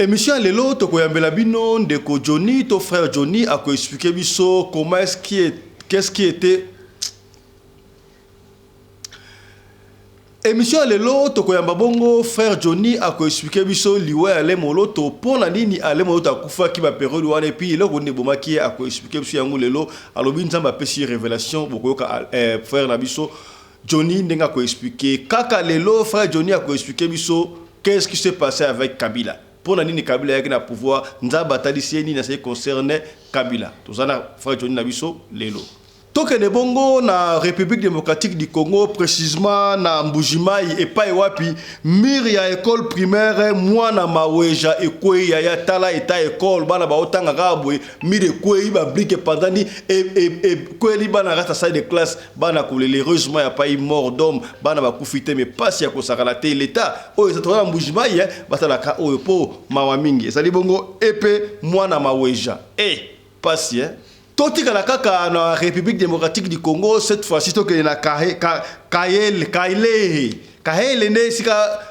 Émission ya lelo tokoyambela bino ndeko Johnny to frère Johnny ako expliquer biso comment est-ce qui est qu'est-ce qui était. Émission ya lelo tokoyamba bongo frère Johnny ako expliquer biso liwa ya Alain Moloto, mpo na nini Alain Moloto akufaki ba période wana, et puis eloko nini ebomaki ye, ako expliquer biso yango lelo. Alobi Nzambe apesi ye révélation. Bokoyoka frère na biso Johnny ndenge ako expliquer kaka lelo. Frère Johnny ako expliquer biso qu'est-ce qui s'est passé avec Kabila, mpo na nini Kabila ayaki na pouvoir, Nzambe atalisi ye nini asali concerne Kabila. Toza na frère Johnny na biso lelo. Tokende bongo na République démocratique du Congo, précisément na Mbujimayi, epai wapi mur ya école primaire Mwana Maweja ekwei. Yaya, tala eta école, bana baotanga kaka boye, mur ekwei, babriques epandani, ekweli bana kati ya salle de classe, bana kolela. Heureusement ya pas mort d'homme, bana bakufi te, mais pasi ya kosakana te. Leta oyo eza toza na Mbujimayi, batalaka oyo mpo mawa mingi ezali bongo. Epe Mwana Maweja e pasi, eh? Totikala kaka na République démocratique du Congo. Cette fois-ci tokende na Kayele, Kalehe. Kahele nde esika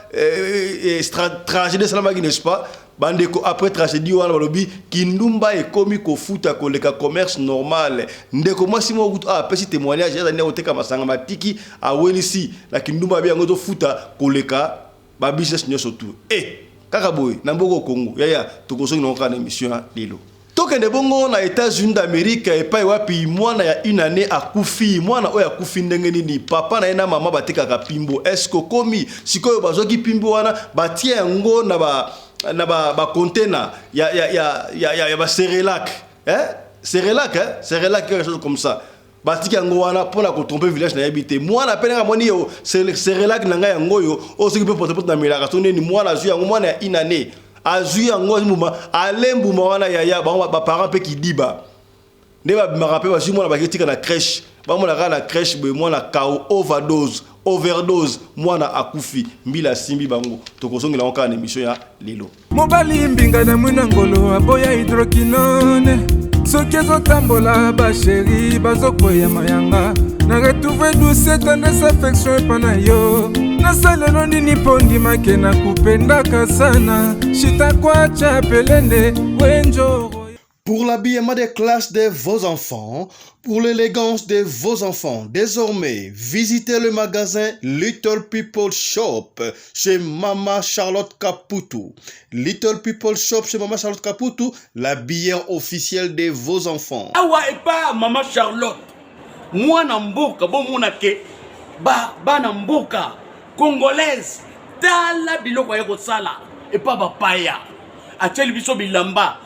tragédie esalamaki, n'est-ce pas, bandeko? Après tragédie wana, balobi kindumba ekomi kofuta koleka commerce normal. Ndeko mwasi moko kutu apesi témoignage, azali nde koteka masanga matiki, awelisi na kindumba, abi yango ezofuta koleka babusiness nyonso tu. E kaka boye na mboka Congo. Yaya, tokozongi nango kaka na émission ya lelo. Tokende bongo na États-Unis d'Amérique, epai wapi mwana ya une année akufi. Mwana oyo akufi ndenge nini? Papa na ye na mama batekaka pimbo. Est-ce okomi sikoyo bazwaki pimbo wana, batie yango na ba bacontainer ya baCerelac, eh? Cerelac, eh? Cerelac, quelque chose comme ça. Batiki yango wana mpona kotromper village. Nayebi te, mwana mpe ndenge amoni yo Cerelac na ngai yango oyo oyo soki mpe potopoto namelaka so nini. Mwana azwi yango, mwana ya une année azwi yango, azwi mbuma, ale mbuma wana. Yaya, bango baparent mpe kidiba nde babimaka mpe bazwi mwana, baketika na crèche, bamona kaka na crèche boye mwana kao, overdose, overdose, mwana akufi. Mbila asimbi bango. Tokozongela yango kaka na émission ya lelo. Mobali mbinga na mwina ngolo aboya hydroquinone, soki ezotambola bachéri bazokwea mayanga. Na retrouve douce, tendresse, affection epa na yo. Nasalelo nini mpo ndimake na kupendaka sana shitakwacha pelende wenjoro. Pour l'habillement des classes de vos enfants, pour l'élégance de vos enfants, désormais, visitez le magasin Little People Shop chez Mama Charlotte Caputo. Little People Shop chez Mama Charlotte Caputo, l'habilleur officiel de vos enfants. Awa epa Mama Charlotte, mwana mboka, bomona ke bana mboka congolaise, tala biloko aye kosala epa bapaya. Atieli biso bilamba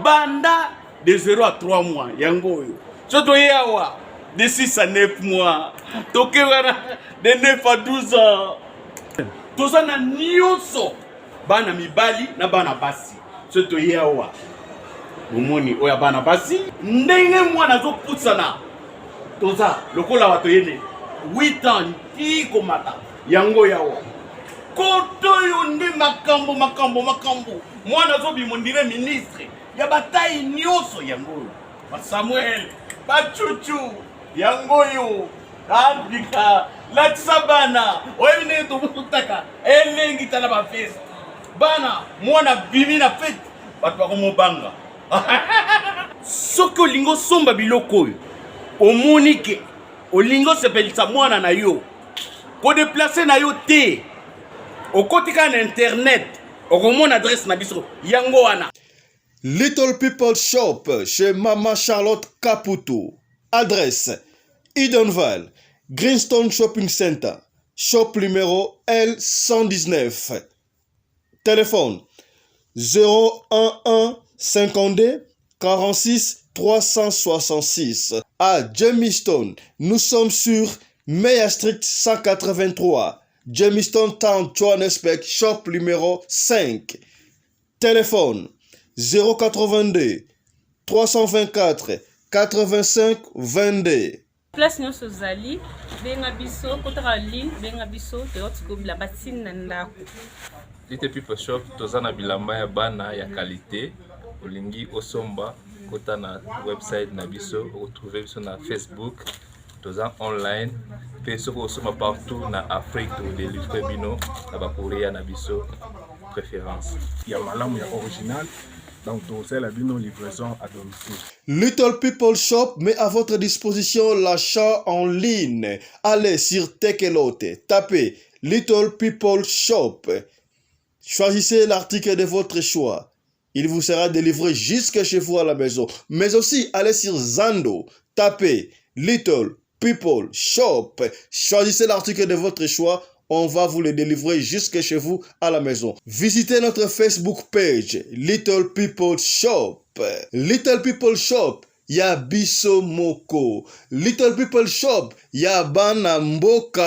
banda de 0 à 3 mois, yango oyo. So toye awa de 6 à 9 mois, toke wana de 9 à 12 ans. Toza na nyonso, bana mibali na bana basi. So toye awa, bomoni oyo ya bana basi, ndenge mwana azopusana. Toza lokola bato yene 8 ans ti komata, yango yawa. Koto oyo nde makambo, makambo, makambo. Mwana azobima on dirait ministre ya bataille nyonso, yango oyo. Basamuel, bachuchu, yango oyo. Afrika latisa bana, oyebi ndenge tobutaka elengi. Tala bafeste, bana, mwana bimi na fete, bato bakomobanga. Soki olingi osomba biloko oyo, omoni ke olingi osepelisa mwana na yo, kodéplacer na yo te, okoti kaka na internet, okomona adresse na biso, yango wana. Little People Shop chez Mama Charlotte Caputo. Adresse: Edenvale, Greenstone Shopping Center, shop numéro L119. Téléphone 011 52 46 366. À Germiston, nous sommes sur Meyer Street 183, Germiston Town, Johannesburg, shop numéro 5. Téléphone 082 324 85 22. Place nyonso ozali, benga biso, kotaka ligne, benga biso, toyoti bilamba ntina na ndako. Little People Shop, toza na bilamba ya bana ya qualité. Olingi osomba, kota na website na biso, okotrouver biso na Facebook, toza online mpe. Soki osomba partout na Afrique, todélivrer bino na bacourrier na biso. préférence. Ya malamu ya original, donc tokosalela bino livraison à domicile. Little People Shop met à votre disposition l'achat en ligne. Allez sur Takealot, tapez Little People Shop. Choisissez l'article de votre choix. Il vous sera délivré jusque chez vous à la maison. Mais aussi, allez sur Zando, tapez Little People Shop. Choisissez l'article de votre choix. On va vous le délivrer jusque chez vous à la maison. Visitez notre Facebook page, Little People Shop. Little People Shop, ya biso moko. Little People Shop, ya bana mboka.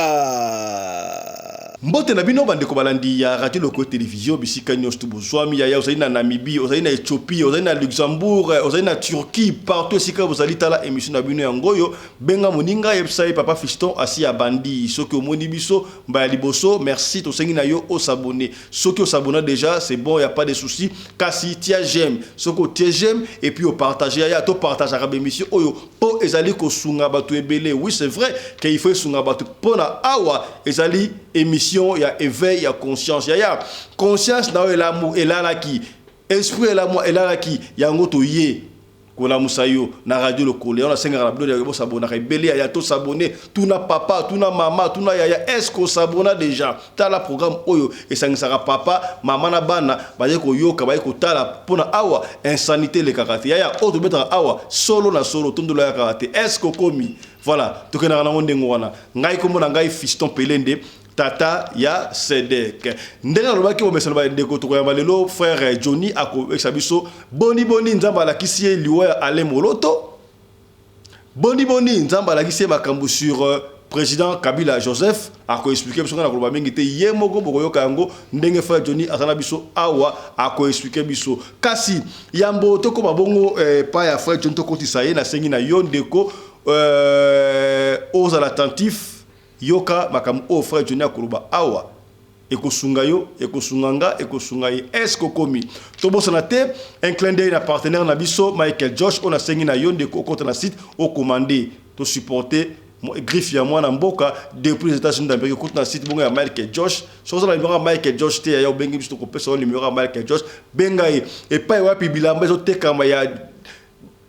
Mbote na bino bandeko balandi ya Radio Loko Télévision bisika nyonso bozwami. Yaya, ozali na Namibie, ozali na Éthiopie, ozali na Luxembourg, ozali na Turquie, partout esika bozali, tala émission na bino yango oyo. Benga moninga, yebisa ye papa Fiston asi abandi. Soki omoni biso mbala liboso, merci, tosengi na yo os'abonner. Soki os'abonner déjà, c'est bon, y a pas de souci, kasi tia j'aime. Soki otie j'aime et puis opartage, yaya, topartageaka bémission oyo mpo ezali kosunga bato ebele. Oui, c'est vrai que il faut esunga bato mpona awa ezali émission ya éveil ya conscience. Yaya, conscience na oyo elamu elalaki, esprit elamu elalaki, yango toye kolamusa yo na Radio Lokolo. Yango nasengaka na bino bosabonaka ebele. Yaya, tos'abonner. Tuna papa, tuna mama, tuna yaya, est ce que osabona déjà? Tala programme oyo esangisaka papa, mama na bana, baye koyoka, baye kotala, mpona awa insanité elekaka te. Yaya, oyo tobetaka awa solo na solo, tondolo yakaka te. Est ce que okomi? Voilà, tokendaka nango ndenge wana. Ngai, kombo na ngai Fiston Pelende, tata ya Sedek. Ndenge alobaki, bomesano bandeko, tokoyamba lelo frère Johnny, akoyebisa biso boni boni Nzambe alakisi ye liwa ya Ale Moloto, boni boni Nzambe alakisi ye makambo sur président Kabila Joseph. Akoexpliquer biso. Nga na koloba mingi te, ye moko bokoyoka yango ndenge frère Johnny aza na biso awa, akoexpliquer biso. Kasi yambo tokóma bongo pa ya frère Johnny, tokotisa ye, nasengi na yo ndeko ozala attentif, yoka makambo oyo frère Johnny akoloba awa. Ekosunga yo, ekosunga nga, ekosunga ye. Est ce okomi? Tobosana te un clin d'œil na partenaire na biso Michael Josh, oyo nasengi na yo ndeko okota na site, okomande, tosupporte griffe ya mwana mboka depuis les États-Unis d'Amérique. Okota na site bongo ya Michael Josh. Soki oza na numéro ya Michael Josh te, yaya, obengi biso, tokopesa yo numéro ya Michael Josh. Benga ye epai wapi bilamba ezotekama ya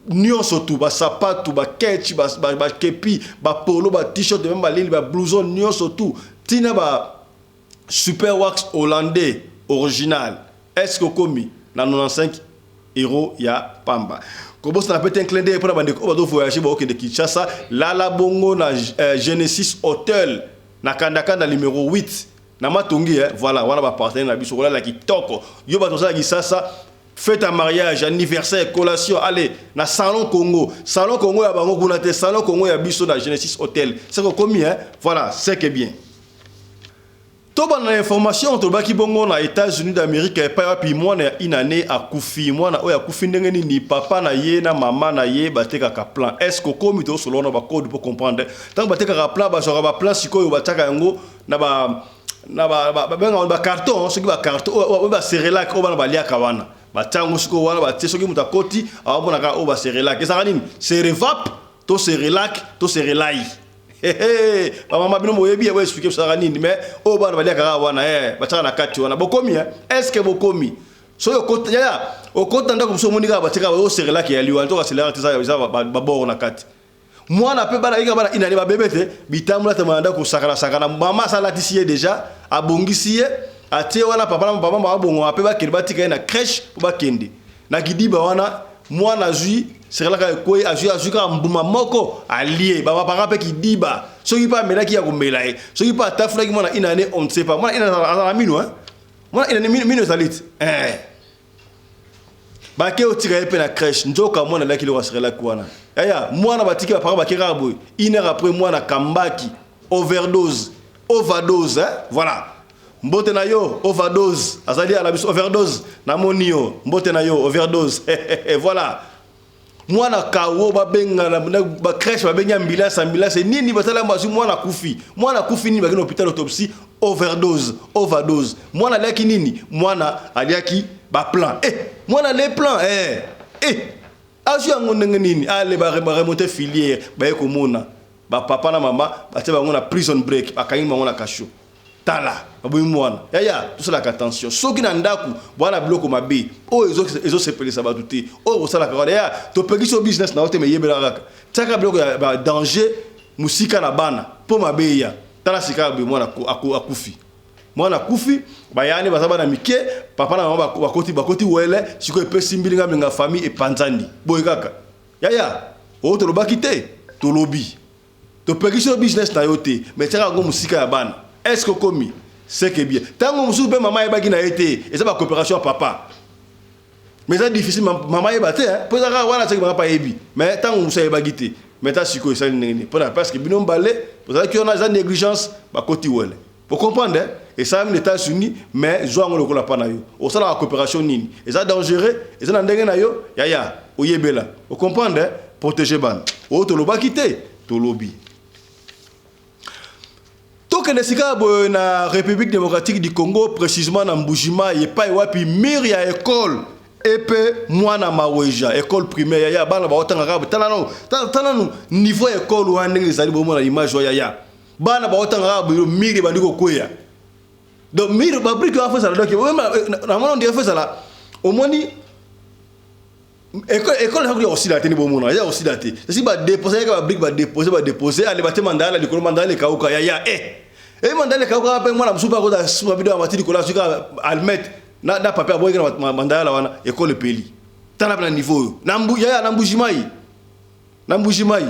nyonso tu, basapatu, bakechi, bakepi, bapolo, ba-t-shirt, même balili, bablouson, nyonso tu, ntina ba super wax hollandais original. Est ce que okomi? Na 95 € ya pamba. Kobosana mpe te clin d'œil mpona bandeko oyo bazovoyage, baokende Kinshasa, lala bongo na Genesis Hotel na Kandakanda numéro 8 na Matongi, eh? Voilà, wana bapartenaire na biso. Kolala kitoko yo, bato osala Kisasa, fête à mariage, anniversaire, collation, allez na Salon Congo. Salon Congo ya bango kuna te, Salon Congo ya biso na Genesis Hotel. C'est kokomi, hein? Voilà, c'est que bien. Tobanda na information. Tolobaki bongo na États-Unis d'Amérique, epai wapi mwana ya inane akufi. Mwana oyo akufi ndenge nini? Papa na ye na mama na ye batekaka plan. Est ce okomi? Tozosolola na bacode mpo comprendre. Ntango batekaka plan, bazwaka baplan, sikoyo batiaka yango na ba na babengaka bacarton, soki bacarton oyo baCérélac oyo bana baliaka wana, batia yango sikoyo wana, batie. Soki moto akoti, awamonaka oyo baCérélac ezalaka nini, Cérevap to Cérélac to Cérélai. Bamama, bino boyebi ya boexpliquer bisalaka nini. Mais oyo bana baliaka kaka wana, batiaka na kati wana. Bokomi? Est ce que bokomi? Soki okota, yaya, okota ndako mosusu, omoni kaka batiaka oyo Cérélac ya liwa to baCérélac te, eza baboro na kati. Mwana mpe bana yika, bana inani, babebe te, bitambola te, na ndako kosakana-sakana. Mama asalatisi ye déjà, abongisi ye, atie wana. Papa na papa babongoma mpe bakende, batika ye na crèche mpo bakende na kidiba wana. Mwana azwi Cérélac, ekwei, azwi kaka mbuma moko, alie. Bapapaka mpe kidiba, soki mpe amelaki ya komela ye, soki mpe atafunaki. Mwana inane, on ne sait pas. Mwana inane aza na mino, hein? Mwana inane mino ezali te, eh. Bake otika ye mpe na crèche, nzoka mwana aliaki eloko ya Cérélac wana. Yaya, mwana batiki bapaka, bake kaka boye. Une heure après, mwana kambaki overdose, overdose, hein? Voilà, mbote na yo overdose, azali ala biso overdose, namoni yo, mbote na yo overdose. Voilà, mwana kawo, babenga na bacrèche, babengi ambulance. Ambulance nini? Basala, bazwi mwana akufi. Mwana akufi nini? Bakei na hôpital, autopsie, overdose, overdose. Mwana aliaki nini? Mwana aliaki baplan, eh, mwana les plans, eh, eh. Azwi yango ndenge nini? Ale baremonter filière, baye komona bapapa na mama, batia bango na prison break, bakangi bango na cachot. Tala, babomi mwana. Yaya, tosalaka attention. Soki na ndako bwana biloko mabe oyo ezosepelisa bato te, oyo kosalaka wana, yaya, topekisi yo business na yo te, me yebela kaka, tiaka biloko ya ba danger mosika na bana mpo mabe eya. Tala sika boye, mwana akufi, mwana akufi, bayani baza bana mike, papa na mama bakoti, bakoti wele. Sikoyo epesi mbilinga mbilinga, famille epanzani boye kaka. Yaya, oyo tolobaki te, tolobi, topekisi yo business na yo te, mais tiaka yango mosika ya bana. Est ce que okomi? C'est que bien. Ntango mosusu mpe mama ayebaki na ye te, eza bacoopération ya papa, mais eza difficile mama ayeba te, mpo eza kaka wana soki mama mpe ayebi, mais ntango mosusu ayebaki te. Mais ta sikoyo esali ndenge nini? Mpona parce que bino mbale bozalaki wana, eza négligence, bakoti wele. Bocomprendre, esalami na États-Unis, mais zwa yango lokola mpa na yo. Osalaka coopération nini eza dangereux, eza na ndenge na yo. Yaya, oyebela, ocomprendre, protéger bana. Oyo tolobaki te, tolobi. Tokende sika boye na République démocratique du Congo, précisément na Mbujimai, epai wapi mur ya école epe Mwana Maweja, école primaire. Yaya, bana baotanga kaka. Tala nanu, tala nanu niveau ya école wana ndenge ezali. Bomona image oyo, yaya, bana baotanga kaka boye, mur ebandi kokweya. Donc mur, babriques wana faut ezala, donc namona ondire faut ezala, omoni école eza ya kosila te. Ni bomona eza kosila te, esi badépose yaka babriques, badépose, badépose, ale batie mandala likolo, mandala ekauka. Yaya, e mandala ekauka mpe mwana mosusu mpe akota suka bido ya mati likolo, azwi kaka allumette na papier, aboyaki na mandala wana, école epeli. Tala mpe na niveau oyo na yaya, na Mbujimai, na Mbujimai.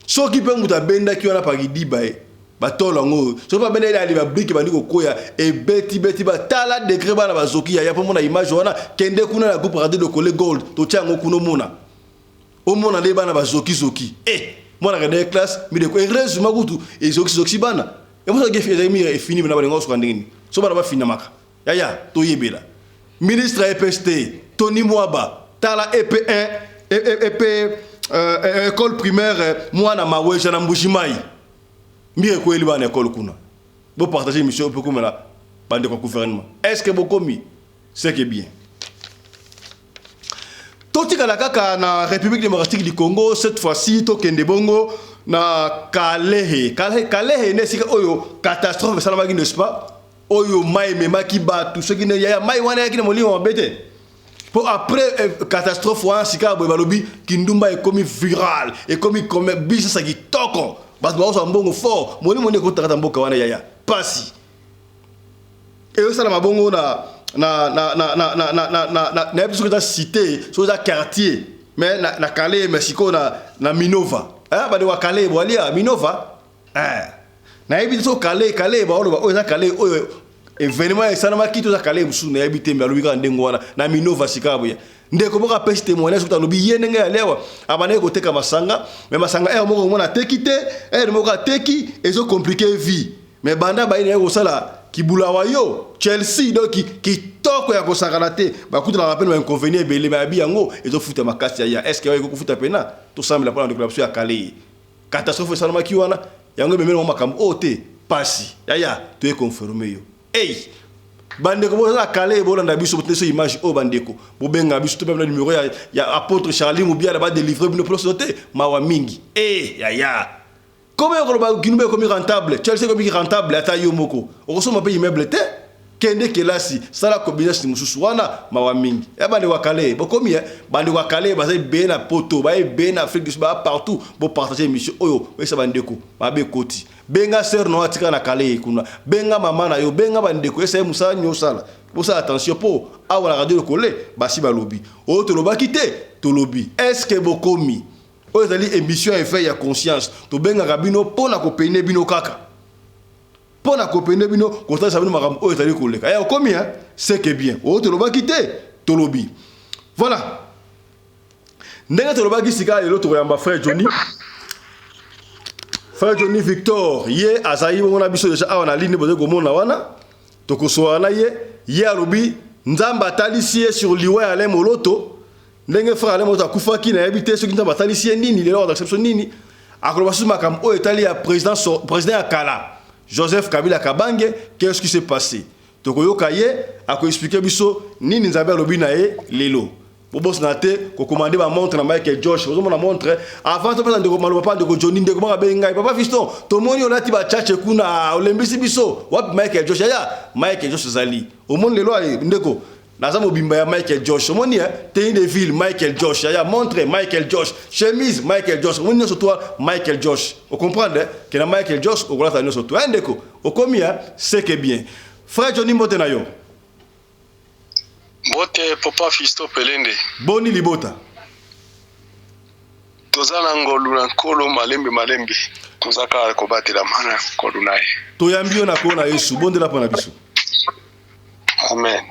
Soki mpe moto abendaki wana pakidiba ye batolo yango, soki babendaki ali, babriques bandi kokwea, ebetibeti. Batala degré bana bazoki. Yaya, mpo mona image wana, kende kuna na groupe Radio Lokole Gold, totia yango kuna, omona, omona nde bana bazokizoki. E mwana kende classe mideko, heureusement kutu ezokizokisi bana emosaki ezali mur efini na balinga kosuka ndenge nini so bana bafinamaka. Yaya, toyebela. Ministre ya EPST Tony Mwaba, tala EP1 EP école primaire Mwana Maweja na Mbujimai, mur ekweyeli bana école kuna. Bopartage émission mpe komela bandeko ya gouvernement. Est ce que bokomi? C'est que bien. Totikala kaka na République démocratique du Congo. Cette fois-ci tokende bongo na Kalehe. Kalehe, Kalehe nde esika oyo catastrophe esalamaki, n'est-ce pas? Oyo mai ememaki bato. Soki ne yaya, mai wana eyaki na molimo mabe te, mpo après catastrophe wana, sika boye balobi kindumba ekomi viral, ekomi business ya kitoko, bato bakozwa mbongo fort. Molimo nde ekotakata mboka wana. Yaya, pasi eyosalama bongo na na na na na na na na na na nayebi soki eza cité, soki eza quartier, mais na Kalehe, mais sikoyo na Minova. Eh, bandeko ya Kalehe, boalia Minova. Eh, nayebi te soki Kalehe, Kalehe baoloba oyo eza Kalehe oyo événement esalamaki to eza Kalehe mosusu, nayebi te. Me alobi kaka ndenge wana na Minova. Sika boye ndeko moko apesi témoignage, soki alobi ye ndenge yali awa, abandaki koteka masanga, mais masanga ere moko omona ateki te, ere moko ateki, ezocompliquer vie. Mais banda bayini ye kosala kibulawa yo Chelsea, donc kitoko ya kosakana te, bakutanaka mpe na bainconvénient ebele, me abi yango ezofuta makasi. Ya est ce que oyo ekokofuta pena? Tosambela mpona ndeko na biso ya Kalehe. Catastrophe esalamaki wana, yango ememeli mwa makambo oyo te. Pasi, yaya, toye confirme yo. Ei bandeko, bozala Kalehe, bolanda biso, botindi so image oyo. Bandeko, bobenga biso to na numéro ya apôtre Charlie Mobiala, badélivre bino place te. Mawa mingi. E yaya, komi okoloba kindumba ekomi rentable, Chelsea ekomi rentable, ata yo moko okosomba mpe immeuble te. Kende kelasi, sala business mosusu wana. Mawa mingi ya bandeko ya Kalehe. Bokomi bandeko ya Kalehe baza ebele na Poto, baza ebele na Afrique du Sud, baa partout. Bopartage émission oyo, oyesa bandeko mabe ekoti. Benga sœur na yo atika na Kalehe kuna, benga mama na yo, benga bandeko, esa ye mosala nini osala. Bosala attention, mpo awa na Radio Lokole basi balobi oyo tolobaki te, tolobi. Est ce que bokomi? Oyo ezali émission ya éveil ya conscience. Tobengaka bino mpo na kopene bino kaka, mpo na kopene bino, kotalisa bino makambo oyo ezali koleka. Ya okomi, hein? C'est que bien. Oyo tolobaki te, tolobi. Voilà ndenge tolobaki. Sika lelo tokoyamba frère Johnny, frère Johnny Victor. Ye azali bongo na biso deja awa na ligne. Bozali komona wana, tokosola na ye. Ye alobi Nzambe atalisi ye sur liwa ya Alain Moloto, ndenge frère Alain Moloto akufaki. Nayebi te soki Nzambe atalisi ye nini lelo, akolakisa biso nini. Akoloba susu makambo oyo etali ya président, président ya kala Joseph Kabila Kabange. Qu'est-ce qui s'est passé? Tokoyoka ye akoexpliquer biso nini Nzambe alobi na ye lelo. Bobosana te kocommander bamontre na Michael Josh. Ozomona montre. Avant topesa ndeko maloba, pa ndeko Joni, ndeko moko abengi ngai: "Papa Fiston, tomoni olati bachache kuna, olembisi biso. Wapi Michael Josh?" Yaya, Michael Josh ezali. Omoni lelo aye, ndeko, naza mobimba ya Michael Josh. Omoni tenue de ville Michael Josh, yaya, montre Michael Josh, chemise Michael Josh. Omoni nyonso to Michael Josh. Ocomprendre ke na Michael Josh okolata nyonso to. Ndeko, okomi c'est que bien. Frère Johnny, mbote na yo. Mbote, papa Fisto Pelende. Boni libota? Toza na ngolu na Nkolo, malembe malembe, toza kaka kobatela mana ngolu na ye. Toyambi yo na kolo na Yesu. Bondela mpo na biso. Amen.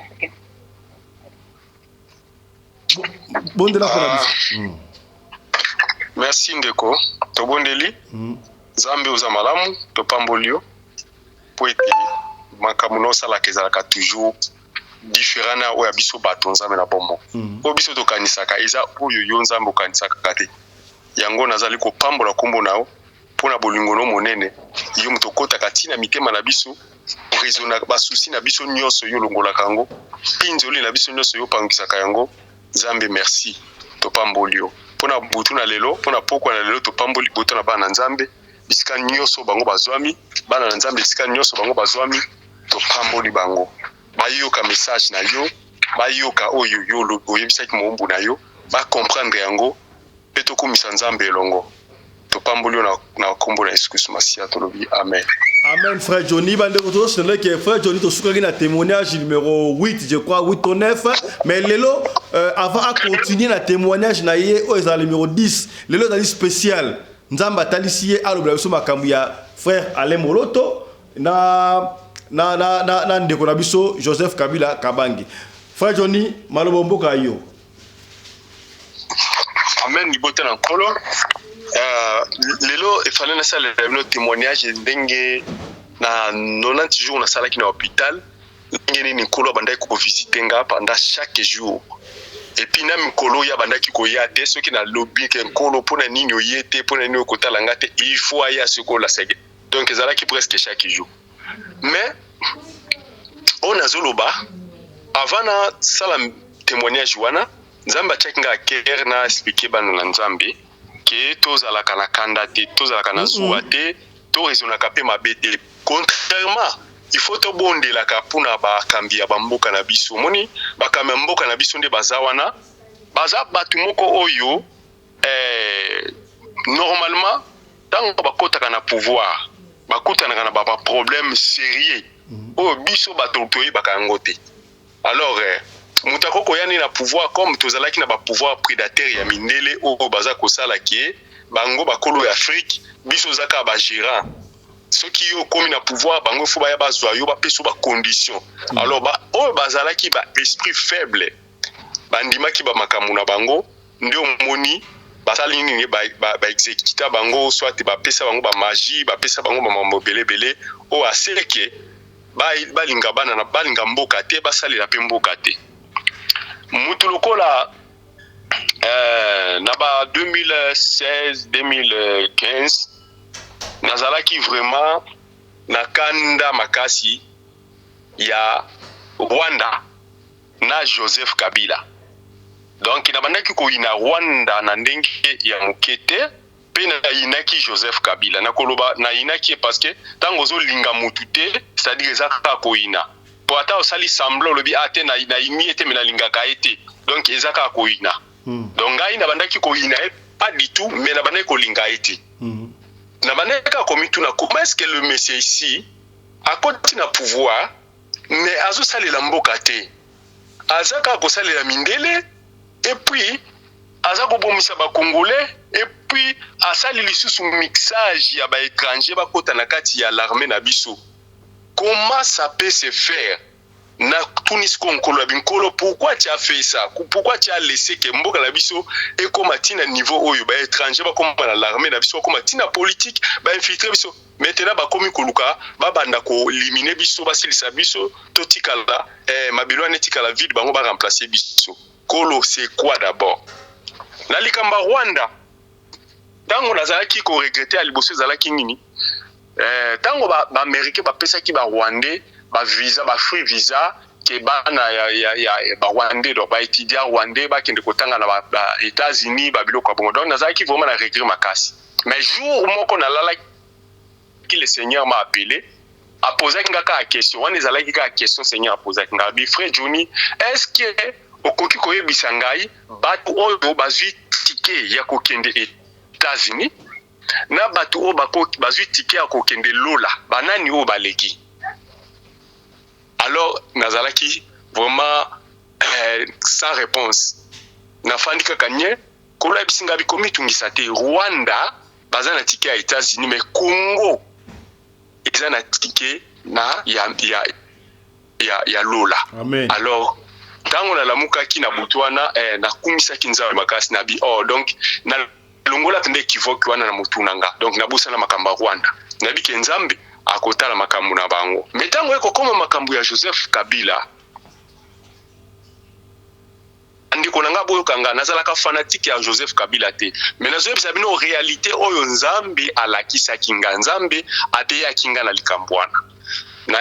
Bondela mpo na biso. Merci ndeko, tobondeli. Nzambe, oza malamu, topamboli yo po ete makambo na osalaka ezalaka toujours différent na oyo ya biso bato. Nzambe na bomoi, oyo biso tokanisaka eza oyo yo Nzambe okanisaka te. Yango nazali kopambola nkombo na yo mpo na bolingo no monene. Yo moto okɔtaka ntina mitema na biso, raisonnaka basoucis na biso nyonso, yo olongolaka yango, mpinzoli na biso nyonso, yo opangisaka yango. Nzambe, merci, topamboli yo mpo na butu na lelo, mpo na pokwa na lelo. Topamboli butu na bana na Nzambe bisika nyonso bango bazwami. Bana na Nzambe bisika nyonso bango bazwami, topamboli bango, bayoka message na yo, bayoka oyo yo oyebisaki mowumbu na yo, bacomprendre yango mpe tokumisa Nzambe elongo. Topamboli yo na nkombo na Yesu Kristu Masiya, tolobi amen. Amen, frère Johnny. Bandeko, tozosendeke frère Johnny, tosukaki na témoignage numéro 8, je crois 8 ou 9. Mais lelo, avant acontinue na témoignage na ye oyo ezala numéro 10, lelo ezali spécial. Nzambe atalisi ye alobela biso makambo ya frère Alain Moloto na ndeko na biso Joseph Kabila Kabangi. Frère Johnny, maloba mboka yo. Amen, libota na Nkolo. Lelo efale nasalela bino témoignage ndenge na 90 jours nasalaki na hôpital, ndenge nini Nkolo abandaki kovisite nga pendant chaque jour, et puis na mikolo oyo abandaki koya te. Soki nalobi ke: "Nkolo, mpona nini oye te? Mpona nini okotala nga te?" Il faut aya soki olasaki. Donc ezalaki presque chaque jour. Mais oyo nazoloba, avant nasala témoignage wana, Nzambe atiaki nga akere na expliquer bana na Nzambe ke tozalaka na kanda te, tozalaka na zuwa te, toraisonnaka mpe mabe te. Contrairement, il faut tobondelaka mpona bakambi ya bamboka na biso. Omoni, bakambi ya mboka na biso nde baza wana, baza bato moko oyo normalement ntango bakɔtaka na pouvoir, bakutanaka na baproblème sérieux oyo biso bato toyebaka yango te. Alors moto akoki koya nde na pouvoir, comme tozalaki na bapouvoir prédateur ya mindele oyo baza kosala ke bango bakolo ya Afrique, biso oza kaka bagérant. Soki yo okomi na pouvoir, bango faut baya bazwa yo, bapesa yo bacondition. Alors oyo bazalaki ba esprit faible bandimaki bamakambo na bango. Nde omoni basali nini? Baexécuta bango, soit bapesa bango bamagie, bapesa bango bamambo ebelebele oyo aseke balinga bana na balinga mboka te, basalela mpe mboka te. Mutu lokola na ba 2016, 2015, nazalaki vraiment na kanda makasi ya Rwanda na Joseph Kabila. Donc nabandaki koyina Rwanda na ndenge ya moke te, mpe nayinaki Joseph Kabila. Nakoloba nayinaki ye parce que ntango ozolinga mutu te, c'est-à-dire eza kaka koyina, po ata osali semblant, olobi a te, nayini ye te, me nalingaka ye te, donc eza kaka koyina. Donc ngai nabandaki koyina ye pas du tout, mais nabandaki kolinga ye te. Nabandaki kaka komituna: comment est-ce que le monsieur ici akoti na pouvoir, mais azosalela mboka te, aza kaka kosalela mindele, et puis aza kobomisa Bacongolais, et puis asali lisusu mixage ya baétranger bakota na kati ya l'armée na biso? Comment ça peut se faire? Natuni sikoyo Nkolo ya binkolo: pourquoi tu as fait ça? Pourquoi tu as laissé ke mboka na biso ekóma ntina niveau oyo baétranger bakóma na l'armée na biso, bakóma ntina politique, bainfiltre biso? Maintenant bakomi koluka babanda koéliminer biso, basilisa biso, totikala mabelo wana etikala vide, bango baremplace biso. Kolo, c'est quoi d'abord? Na likambo ya Rwanda, ntango nazalaki koregretter ya liboso ezalaki nini? Ntango baaméricain bapesaki barwandais bavisa, bafree visa Ke bana ya, ya, ya, ya ba rwandais, donc ba étudiants rwandais bakende kotanga na ba, ba États-Unis, ba biloko ya bongo. Donc nazalaki vraiment na regret makasi. Mais jour moko nalalaki, le Seigneur m'a appelé, apozaki nga kaka question wana. Ezalaki kaka question Seigneur apozaki nga bi: "Frère Johnny, est ce que okoki koyebisa ngai bato oyo bazwi ticket ya kokende États-Unis na bato oyo bazwi ticket ya kokende lola, banani oyo baleki?" Alors nazalaki vraiment sans réponse, nafandi kaka nye. Kolo ayebisi ngai: "Komitungisa te. Rwanda baza na ticket ya États-Unis, mais Congo eza na ticket na ya lola." Amen. Alors ntango nalamukaki na butu wana, nakumisaki Nzambe makasi na bi oh, donc nalongola mpenza équivoque wana na motu na nga. Donc nabosana makambo ya Rwanda, nayebi ke Nzambe akotala makambo na bango. Mais ntango ekokoma makambo ya Joseph Kabila, ndeko na nga, boyoka nga, nazalaka fanatique ya Joseph Kabila te, mais nazoyebisa bino réalité oyo Nzambe alakisaki nga, Nzambe ateyaki nga na likambo wana. Na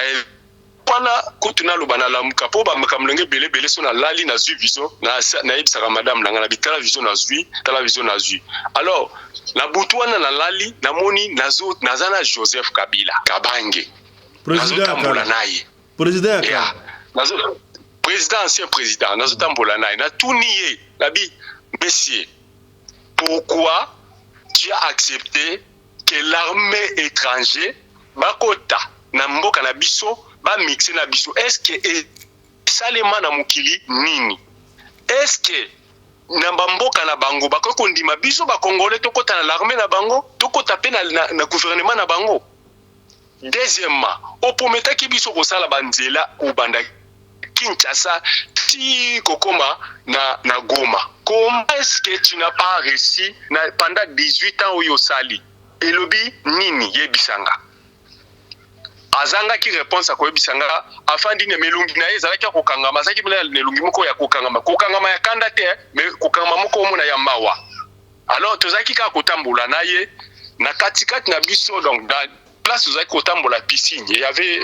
wana kutu naloba, nalamuka mpo bamakambo ndenge ebele ebele. So nalali, nazwi vision, nayebisaka madame na nga na bi: "Tala vision nazwi, tala vision nazwi." Alors na butu wana nalali, namoni naza na Joseph Kabila Kabange, nazotambola na ye. Président ya Président, ancien président. Nazotambola na ye, natuni ye, nabi: "Monsieur, pourquoi tu as accepté que l'armée étranger bakota na mboka na biso, bamixe na biso? Est ce que esalema na mokili nini? Est ce que na bamboka na bango bakoki kondima biso Bakongole tokɔta na l'armée na bango, tokɔta mpe na gouvernement na bango? Deuxièmement, oprometaki biso kosala banzela kobanda Kinshasa ti kokoma na Goma. Comment est-ce que tu n'as pas réussi na, pendant 18 ans oyo osali? Elobi nini? Yebisanga." Azangaki réponse akoyebisa nga. Afandi na melongi na ye ezalaki ya kokangama, azalaki na elongi moko ya kokangama, kokangama ya kanda te, mais kokangama moko omona ya mawa. Alors tozalaki kaka kotambola na ye na katikati na biso, donc na place tozalaki kotambola, piscine, y avait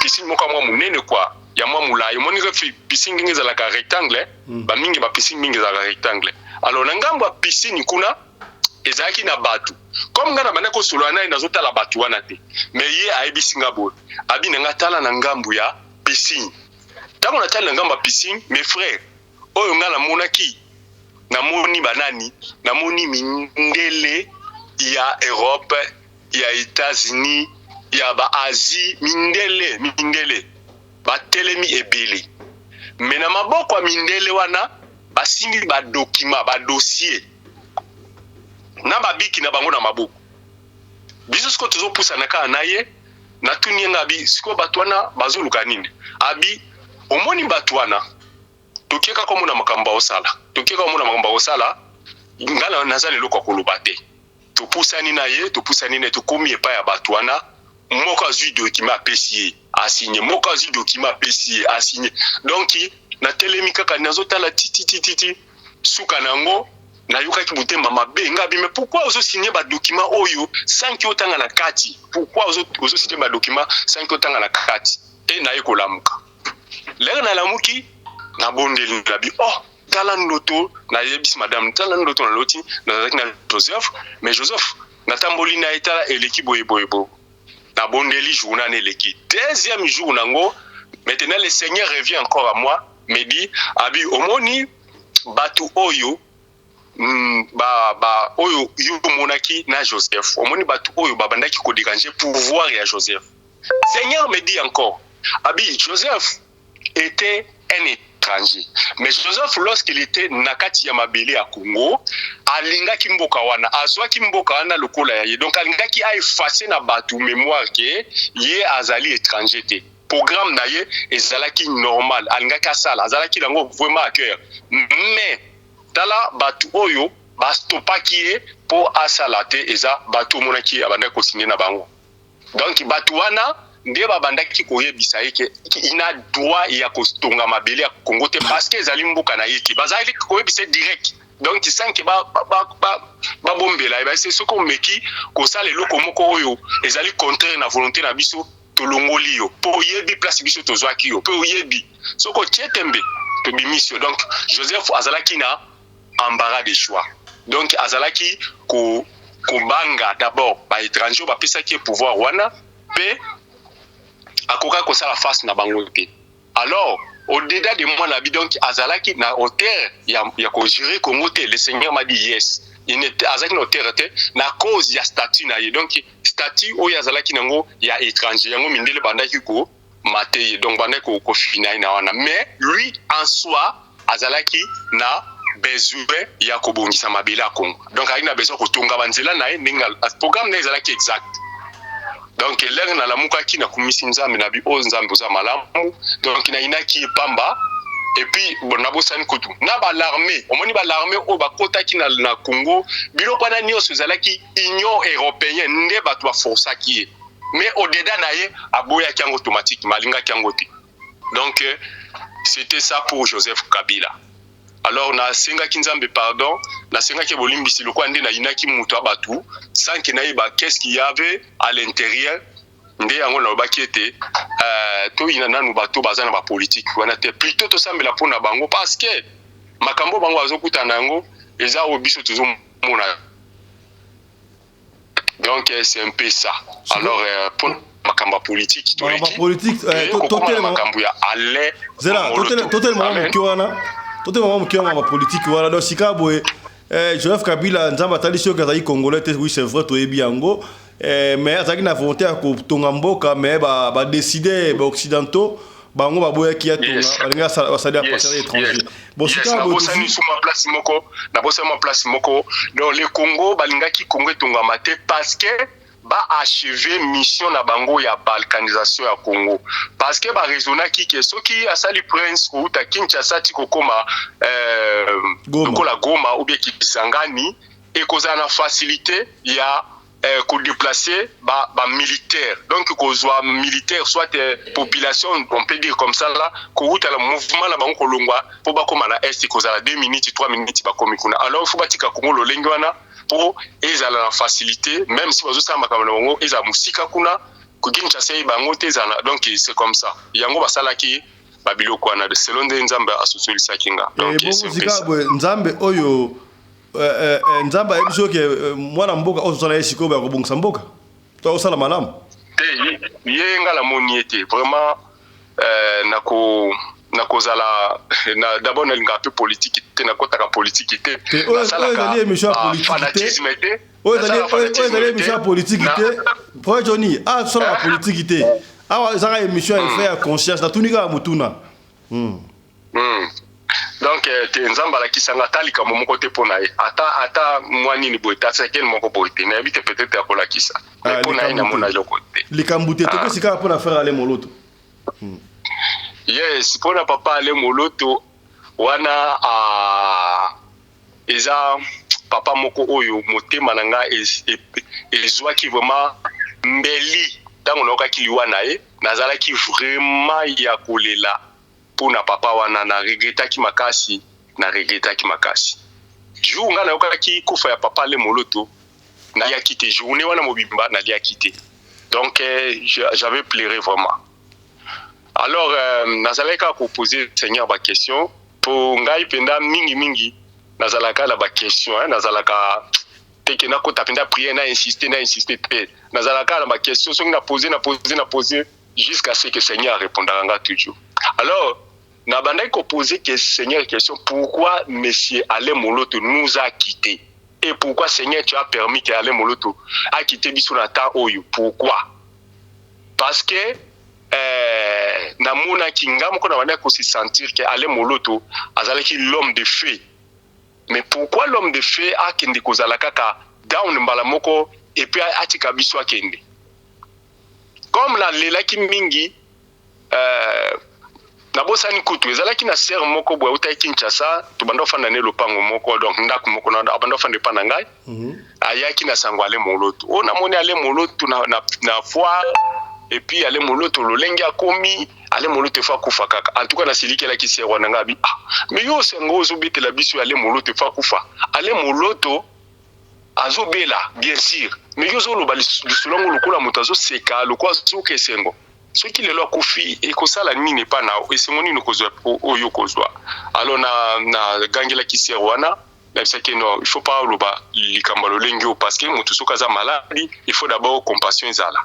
piscine moko ya mwa monene quoi, ya mwa molai. Omoni piscine ndenge ezalaka rectangle. Bamingi bapiscine mingi ezalaka rectangle. Alors na ngambo ya piscine kuna ezalaki na bato. Comme ngai na banda kosolola na ye, nazotala bato wana te, mais ye ayebisi nga boye, abi na nga: "Tala na ngambo ya piscine." Ntango natali na ngambo ya piscine, mes frères, oyo ngai namonaki, namoni banani? Namoni mindele ya Europe, ya États-Unis, ya baAsie, mindele, mindele batelemi ebele. Mais na maboko ya mindele wana basimbi badocuments, badossier na babiki na bango na maboko. Biso sikoyo tozopusana kaka na ye. Natuni ye nga abi: "Sikoyo bato wana bazoluka nini?" Abi: "Omoni bato wana, tokie kaka omona makambo aosala, tokie kaka omona makambo akosala. Nga naza na eloko ya koloba te." Topusani na ye, topusani na ye, tokomi epai ya bato wana. Moko azwi document, apesi ye, asigne. Moko azwi document, apesi ye, asigne. Donc natelemi kaka, nazotala tititititi. Suka na yango nayokaki motema mabe. Nga abi: "Mais pourquoi ozosigne badocument oyo sans que otanga na kati? Pourquoi ozosigne badocument sans que otanga na kati?" E naye kolamuka. Lere nalamuki, nabondeli, nabi: "Oh, tala ndoto." Nayebisi madame: "Tala ndoto naloti, nazalaki na Joseph, mais Joseph natamboli na ye, tala eleki boye boye boye." Nabondeli, jour nana eleki. Deuxième jour nango, maintenant le Seigneur revient encore à moi, me dit, abi: "Omoni bato oyo, ba oyo yo omonaki na Joseph, omoni bato oyo babandaki kodéranger pouvoir ya Joseph." Seigneur me dit encore, abi: "Joseph était un étranger, mais Joseph, lorsqu'il était na kati ya mabele ya Congo, alingaki mboka wana, azwaki mboka wana lokola ya ye. Donc alingaki aefface na bato mémoire ke ye azali étranger te. Programme na ye ezalaki normal, alingaki asala, azalaki nango vraiment à cœur. Mais tala bato oyo bastopaki ye mpo asala te, eza bato omonaki abandaki kosigne na bango. Donc bato wana nde babandaki koyebisa ye ke ina droit ya kotonga mabele ya Congo te, parce que ezali mboka na ye te. Bazalaki koyebisa ye direct, donc sans que babombela ye. Base soki omeki kosala eloko moko oyo ezali contraire na volonté na biso, Tolongoli yo mpo oyebi place biso tozwaki yo, mpe oyebi soki otie tembe, tobimisi yo. Donc Joseph azalaki na embarras de choix. Donc azalaki kobanga d'abord baétranger oyo bapesaki ye pouvoir wana, mpe akokaki kosala face na bango te. Alors, au-delà de moi na bi, donc azalaki na hauteur ya kogérer Congo te. Le Seigneur m'a dit yes, il n'était, azalaki na hauteur te na cause ya statut na ye. Donc statut oyo azalaki nango ya étranger, yango mindele bandaki ko mate ye, donc bandaki kofina ye na wana. Mais lui en soi azalaki na besoin ya kobongisa mabele ya Congo. Donc azalaki na besoin kotonga banzela na ye ndenge programme na ye ezalaki exact. Donc l'heure nalamukaki, nakumisi Nzambe na bi oyo: Nzambe, oza malamu. Donc nayinaki ye pamba. Et puis bon, nabosani kutu na balarme. Omoni balarme oyo bakotaki na Congo, biloko wana nyonso ezalaki Union européenne nde bato baforsaki ye. Mais au-dedans na ye aboyaki yango automatiquement, alingaki yango te. Donc c'était ça pour Joseph Kabila. Alors nasengaki Nzambe pardon, nasengaki bolimbisi lokola nde nayinaki moto ya bato sans que nayeba qu'est-ce qu'il y avait à l'intérieur. Nde yango nalobaki ete toyina nanu bato baza na bapolitike wana te, plutôt tosambela mpona bango, parce que makambo bango bazokutana yango eza oyo biso tozomona. Donc c'est un peu ça. Alors mpona makambo ya politike, toleki makambo ya Alain. Zela, totelema moke wana, totelema moke wana, bapolitike wana. Donc sika boye, Joseph Kabila, Nzambe atali soki azalaki Congolais te. Oui, c'est vrai, toyebi yango, mais azalaki na volonté ya kotonga mboka, mais badécider baoccidentaux, bango baboyaki ya tonga, balingi basali à partir ya étranger. Bon, nabosani suma place moko, nabosani mwa place moko. Donc le Congo, balingaki Congo etongama te parce que baachever mission na bango ya balkanisation ya Congo, parce que baraisonnaki ke soki asali prince kouta Kinshasa ti kokóma lokola Goma ou bien Kisangani, ekozala na facilité ya kodéplacer bamilitaire, ba donc kozwa militaire soit population, on peut dire comme ça là, kouta na mouvement na bango kolongwa mpo bakóma na est, kozala 2 minutes, 3 minutes, bakomi kuna. Alors il faut batika Congo lolenge wana mpo ezala na facilité, même si bazosala makambo na bango, ezala mosika kuna, Kinshasa eyeba yango te, ezala. Donc c'est comme ça yango basalaki babiloko wana, selon nde Nzambe asosolisaki nga. Donc boye Nzambe oyo, Nzambe ayebi soki mwana mboka oyo tozala ye sikoyo ya kobongisa mboka to osala malamu. Te, ye nga namoni ye te vraiment. Nako nakozala na, d'abord nalingaka mpe politike te, nakɔtaka politike te. Oyo ezali émission ya politike te, oyo ezali émission ya politike te. Frère Johnny, awa tosalaka politike te. Awa ezaka émission ya effet ya conscience. Natuni kaka motuna. Donc te, Nzambe alakisanga ata likambo moko te mpo na ye, ata mwa nini boye te, asekele moko boye te. Nayebi te, peut-être akolakisa, mais mpo na ye namona eloko te. Likambo te. Tokesi kaka mpo na frère Alain Moloto. Yes, mpona papa Alain Moloto wana, eza papa moko oyo motema na ngai ezwaki vraiment mbeli ntango nayokaki liwa na ye. Nazalaki vraiment ya kolela mpona papa wana. Na regrettaki makasi, na regrettaki makasi. Jour ngai nayokaki kufa ya papa Alain Moloto, naliaki te. Journée wana mobimba naliaki te. Donc j'avais pleuré vraiment. Alors nazalaki kaka kopose Seigneur baquestion, mpo ngai mpenza mingimingi nazalaka na baquestion, nazalaka teke nakota mpenza prière, na insiste, na insiste te. Nazalaka na baquestion, soki na pose, na pose, na pose jusqu'à ce que Seigneur arépondaka nga toujours. Alors nabandaki kopose que Seigneur question: pourquoi monsieur Alain Moloto nous a quitté et pourquoi, Seigneur, tu as permis que Alain Moloto a quitté biso na temps oyo? Pourquoi? Parce que namonaki nga moko na bandaki kose sentir que Alain Moloto azalaki l'homme de feu. Mais pourquoi l'homme de feu akende kozala kaka down mbala moko et puis atika biso akende? Comme nalelaki mingi, nabosani kutu, ezalaki na sœur moko boye autaki Kinshasa, tobanda ofanda ne lopango moko, donc ndako moko, abanda ofanda epa na ngai. Ayaki na sango Alain Moloto oyo, namoni Alain Moloto na foire, et puis Alain Moloto lolenge akomi, Alain Moloto efo akufa kaka. En tout cas nasilikelaki sœur wana. Ngai abi: ah, mais yo osengo ozobetela biso Alain Moloto efo akufa. Alain Moloto azobela, bien sûr, mais yo ozoloba lisolo yango lokola moto azoseka, lokola azoka esengo. Soki lelo akufi, ekosala nini epa na yo? Esengo nini okozwa oyo okozwa? Alors na na gangelaki sœur wana, nayebisaki ye non, il faut pas oloba likambo ya lolenge oyo parce que mutu soki aza maladi, il faut d'abord compassion ezala.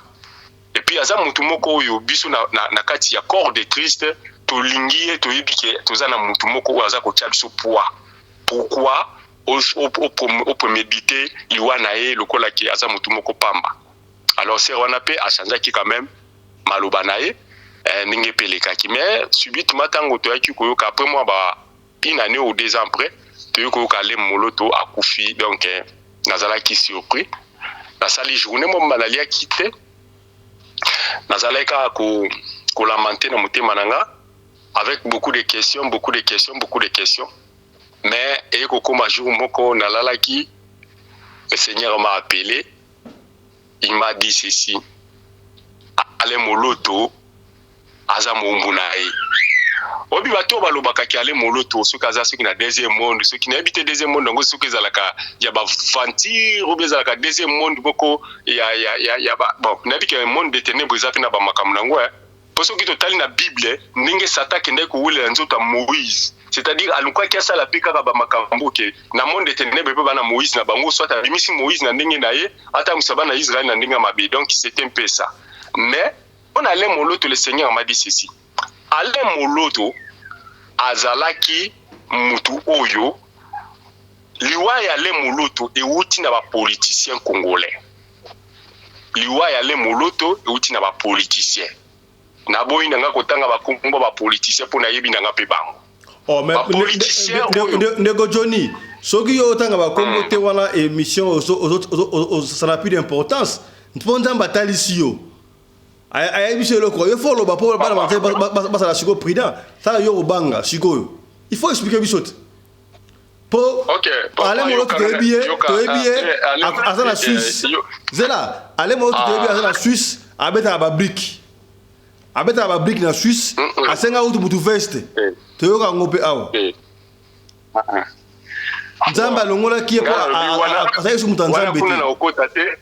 Et puis aza mutu moko oyo biso na, na, na kati ya corps de Christ tolingi ye, toyebi ke toza na mutu moko oyo aza kotia biso poids. Pourquoi o premedite liwa na ye lokola ke aza mutu moko pamba? Alors sœur wana pe a changeaki quand même maloba na ye eh, ndenge pe elekaki. Mais subitement tango toyaki koyoka après moi ba une année ou 2 ans après, toyaki koyoka Alain Moloto akufi. Donc eh, nazalaki surpris, nasali journée mobimba naliaki te, nazalaki kaka ko kolamenter na motema na nga avec beaucoup de questions, beaucoup de questions, beaucoup de questions. Mais eye kokoma jour moko nalalaki, le Seigneur m'a appelé, il m'a dit ceci: Alain Moloto aza moumbu na ye. Oyebi bato oyo balobaka ke Alain Moloto soki aza soki na deuxième monde, soki nayebi te deuxième monde yango soki ezalaka ya baventure obi ezalaka deuxième monde moko ya ba, bon, nayebi ke monde de ténèbres eza mpe na bamakambo nango eh. Mpo soki totali na Bible ndenge Satan akendaki kowelela nzoto ya Moïse, c'est-à-dire alukaki asala mpe kaka bamakambo ke na monde de ténèbres mpe bana Moïse na bango, soit abimisi Moïse na ndenge na ye, atambwisa bana Israël na ndenge ya mabe. Donc c'était un peu ça. Mais mpona Alain Moloto, le Seigneur m'a dit ceci: Alain Moloto azalaki mutu oyo, liwa ya Alain Moloto ewuti na bapoliticien congolais. Liwa ya Alain Moloto ewuti na bapoliticien. Naboyi na nga kotanga bakombo bapoliticien mpo nayebi na nga mpe bango. Oh, mais Bapoliticien oyo. Ndeko Johnny, soki yo otanga bakombo te wana, émission ça n'a plus d'importance, mpo Nzambe atalisi yo, ayebi biso eloko yo faut oloba mpo bana bazala sikoyo prudent. Sala yo kobanga sikoyo, il faut expliquer biso te mpo Alain Moloto toyebi ye, toyebi ye aza na Suisse. Zela, Alain Moloto toyebi aza na Suisse, abetaka babrique, abetaka babrique na Suisse, asenga kutu mutu veste, toyoka yango mpe awa. Nzambe alongolaki ye mpo azalaki so moto ya Nzambe te. Okota te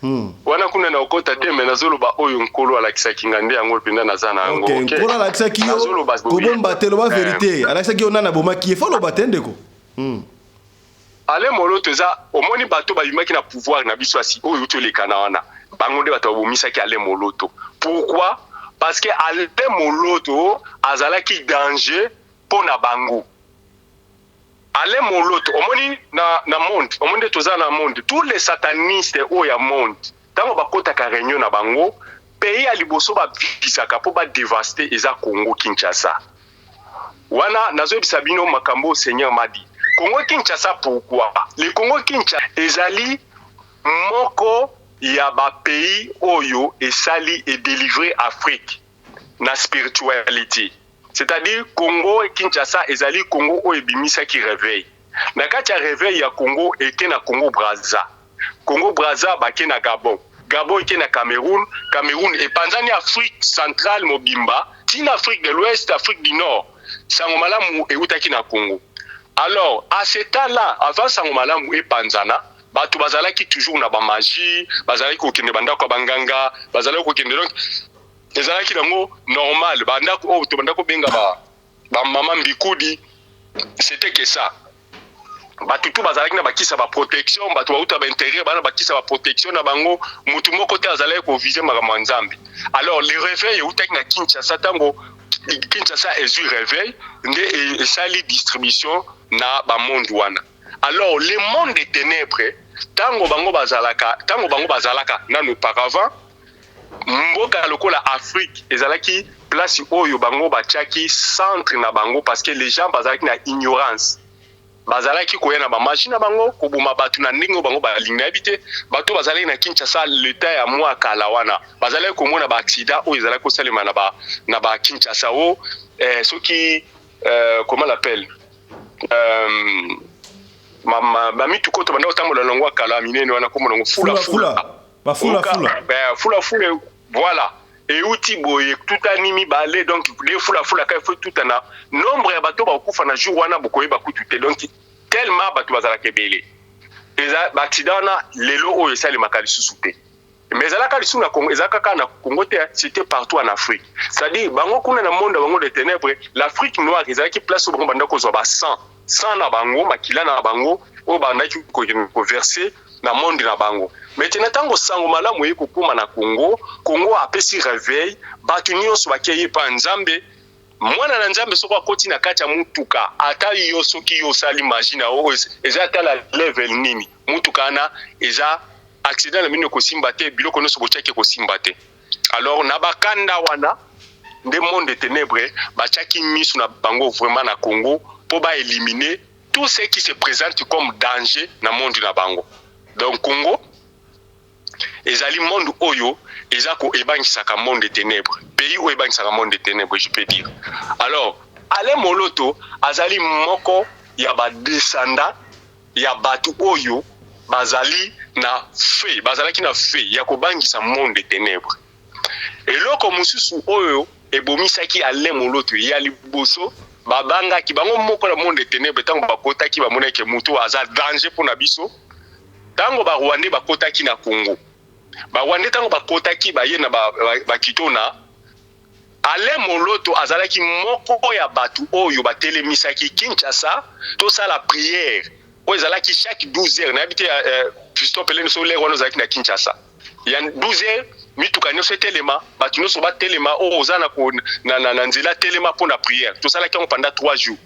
wana, kuna na okota te, me nazoloba oyo Nkolo alakisaki nga nde yango mpenza naza na yango. Nkolo alakisaki yo, kobomba te, loba vérité. Alakisaki yo nani abomaki ye? Faut loba te, ndeko. Alain Moloto eza, omoni bato babimaki na pouvoir na biso asi oyo tolekana wana, bango nde bato babomisaki Alain Moloto. Pourquoi? Parce que Alain Moloto azalaki danger mpo na bango. Alain Moloto, omoni na monde, omoni nde toza na monde, tous les satanistes oyo ya monde, ntango bakotaka réunion na bango, pays ya liboso bavisaka mpo badévaster eza Congo Kinshasa. Wana nazoyebisa bino makambo Seigneur m'a dit. Congo Kinshasa, pourquoi le Congo Kinshasa? Ezali moko ya bapays oyo esali edélivrer Afrique na spiritualité, c'est-à-dire Congo Kinshasa ezali Congo oyo ebimisaki réveil. Na kati ya réveil ya Congo, eke na Congo Braza, Congo Braza bake na Gabon, Gabon eke na Cameroun, Cameroun epanzani Afrique centrale mobimba, ntina Afrique de l'Ouest, Afrique du Nord. Sango malamu eutaki na Congo. Alors à ce temps-là, avant sango malamu epanzana, bato bazalaki toujours na bamagie, bazalaki kokende bandako ya banganga, bazalaki kokende, donc ezalaki nango normal, bandako oyo tobanda kobenga bamama mbikudi. C'était que ça, bato tu bazalaki na bakisa baprotection, bato bauta baintérieur bana bakisa baprotection na bango, motu moko te azalaki koviser makambo ya Nzambe. Alors le réveil eutaki na Kinshasa. Ntango Kinshasa ezwi réveil nde esali distribution na bamonde wana. Alors le monde des ténèbres, ntango bango bazalaka nano auparavant, mboka lokola Afrique ezalaki place oyo bango batiaki centre na bango, parce que les gens bazalaki na ignorance, bazalaki koya na bamagie na bango, koboma bato na ndenge oyo bango balingi. Nayebi te, bato bazalaki na Kinshasa leta ya mwa kala wana, bazalaki komona baaccident oyo ezalaki kosalema na ba Kinshasa o soki comment l'appelle, bamituka oyo tobanda kotambola nango ya kala minene wana, komona yango fula fula, bafula fula. Fula fula, voilà, euti boye tutani mibale, donc de fula fula ka efo tutana, nombre ya bato bakokufa na jour wana bokoyeba kutu te. Donc tellement bato bazalaka ebele, eza baaccident wana lelo oyo esalemaka lisusu te. Mais ezalaka lisusu na Congo, ezalaka kaka na Congo te, c'était partout en Afrique. C'est-à-dire bango kuna na monde bango de ténèbres, l'Afrique noire ezalaki place oyo bango banda kozwa ba sang, sang na bango, makila na bango oyo bandaki koverser na monde na bango. Maintenant, ntango sango malamu eye kokóma na Congo, Congo apesi réveil, bato nyonso bakei epa Nzambe. Mwana na Nzambe soki akoti na kati ya mutuka, ata yo soki yo osali magie na oyo eza ata la level nini, mutuka wana eza accident na bino ekosimba te, biloko nyonso botiaki ekosimba te. Alors na bakanda wana nde monde de ténèbres batiaki miso na bango vraiment na Congo mpo baéliminer tout ce qui se présente comme danger na monde na bango. Donc Congo ezali monde oyo eza koebangisaka monde de ténèbres, pays oyo ebangisaka monde de ténèbres, je peux dire. Alors Alain Moloto azali moko ya badescendants ya bato oyo bazali na fe, bazalaki na fe ya kobangisa monde de ténèbres. Eloko mosusu oyo ebomisaki Alain Moloto ya liboso, babangaki bango moko na monde de ténèbres. Ntango bakotaki, bamonaki motu aza danger mpo na biso. Ntango Barwandais bakotaki na Congo, Barwandais ntango bakotaki, baye na bakitona ba, Alain Moloto azalaki moko ya bato oyo batelemisaki Kinshasa tosala prière oyo ezalaki chaque 12 heures. Nayebi te, Fiston Pelene, so lere wana ozalaki na Kinshasa ya 12 heures, mituka nyonso etelema, bato nyonso batelema, oyo oza na, na, na, na nzela telema mpo na prière. Tosalaki yango pendant 3 jours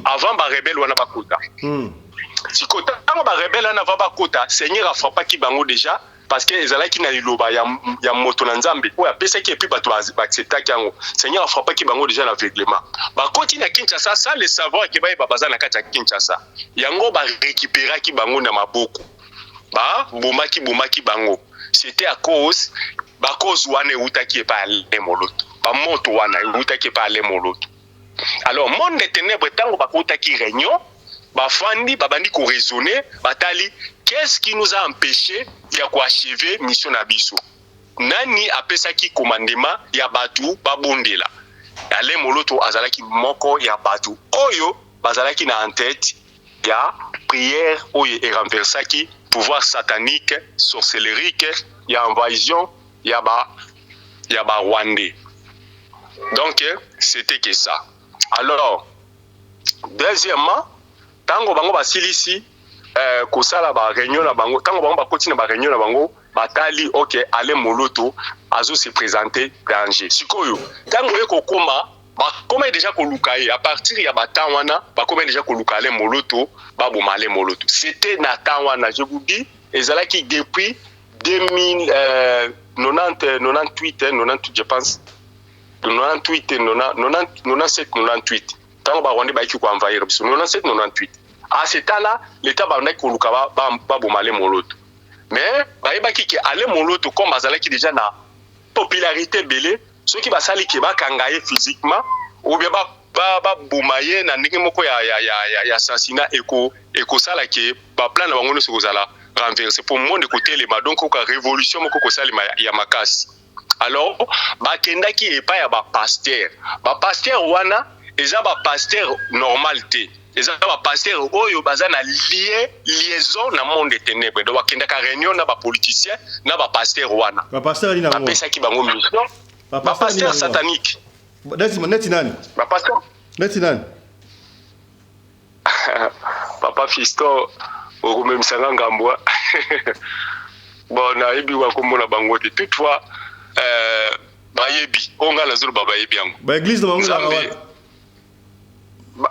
avant barebelles wana bakota. Sikoyo ntango barebelles wana avant bakota, Seigneur afrappaki bango déjà, parce que ezalaki na liloba ya moto na Nzambe oyo apesaki, et puis bato baacceptaki yango. Seigneur afrappaki bango déjà na aveuglement. Bakoti na Kinshasa sans le savoir ke bayeba baza na kati ya Kinshasa. Yango barécupéraki bango na maboko, babomaki bomaki bango. C'était à cause bacause wana eutaki epai ya Alain Moloto, bamoto wana eutaki epai ya Alain Moloto. Alors monde de ténèbres, ntango bakotaki réunion, bafandi, babandi koraisonner, batali: qu'est-ce qui nous a empêché ya koachever mission na biso? Nani apesaki commandement ya bato babondela? Alain Moloto azalaki moko ya bato oyo bazalaki na en tête ya prière oyo erenversaki pouvoir satanique, sorcellerique ya invasion ya Barwandais. Donc c'était que ça. Alors deuxièmement, ntango bango basilisi kosala baréunion na bango, ntango bango bakoti na baréunion na bango, batali: ok, Alain Moloto azo se présenter danger. Sikoyo ntango ye kokóma, bakóma déjà koluka ye. À partir ya batemps wana, bakóma déjà koluka Alain Moloto, baboma Alain Moloto. C'était na temps wana, je vous dis, ezalaki depuis 2000, 90, 98, 98 je pense, 98, 90, 97, 98, ntango Barwandais bayaki koenvahir biso, 97, 98. À ce temps là, l'État bandaki koluka baboma Alain Moloto, mais bayebaki ke Alain Moloto, comme azalaki déjà na popularité ebele, soki basali ke bakanga ye physiquement ou bien baboma ye na ndenge moko ya assassinat, ekosala ke baplan na bango nyonso ekozala renversé po monde ekotelema, donc oka révolution moko kosalema ya makasi. Alors bakendaki epai ya bapasteur. Bapasteur wana eza bapasteur normal te, eza bapasteur oyo baza na liaison na monde de ténèbres. Donc bakendaka réunion na bapoliticien na bapasteur wana. Bapesaki bango mission, bapasteur satanique. Neti nani? Bapasteur. Neti nani? Papa Fiston, okomemisanga ngambo. Bon, nayebi bakomona bango te. Toutefois, bayebi oyo ngai nazoloba, bayebi yango. Baéglise na bango ezalaka wapi?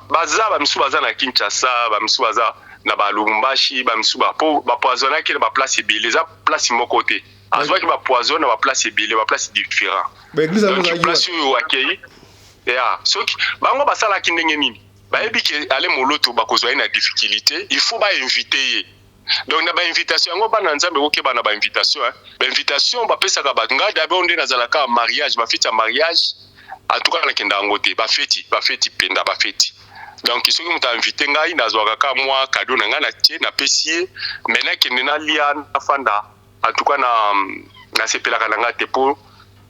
Baza bamisusu baza na Kinshasa, bamisusu baza na Balubumbashi, bamisusu po bapoisonnaki na baplace ebele. Eza place moko te, azwaki bapoison na baplace ebele, baplace différent. Donc place oyo akei ya soki bango basalaki ndenge nini, bayebi ke Alain Moloto bakozwa ye na difficulté, il faut bainvite ye. Donc na bainvitation yango, bana Nzambe, kokeba na bainvitation. Bainvitation bapesaka bato, ngai d'abord nde nazalaka mariage, bafeti ya mariage, en tout cas nakenda yango te. Bafeti mpenza, bafeti. Donc soki moto ainvite ngai, nazwaka kaka mwa cadeau na ngai, natie, napesi ye, mais nakende nalia, nafanda, en tout cas na nasepelaka na ngai te, mpo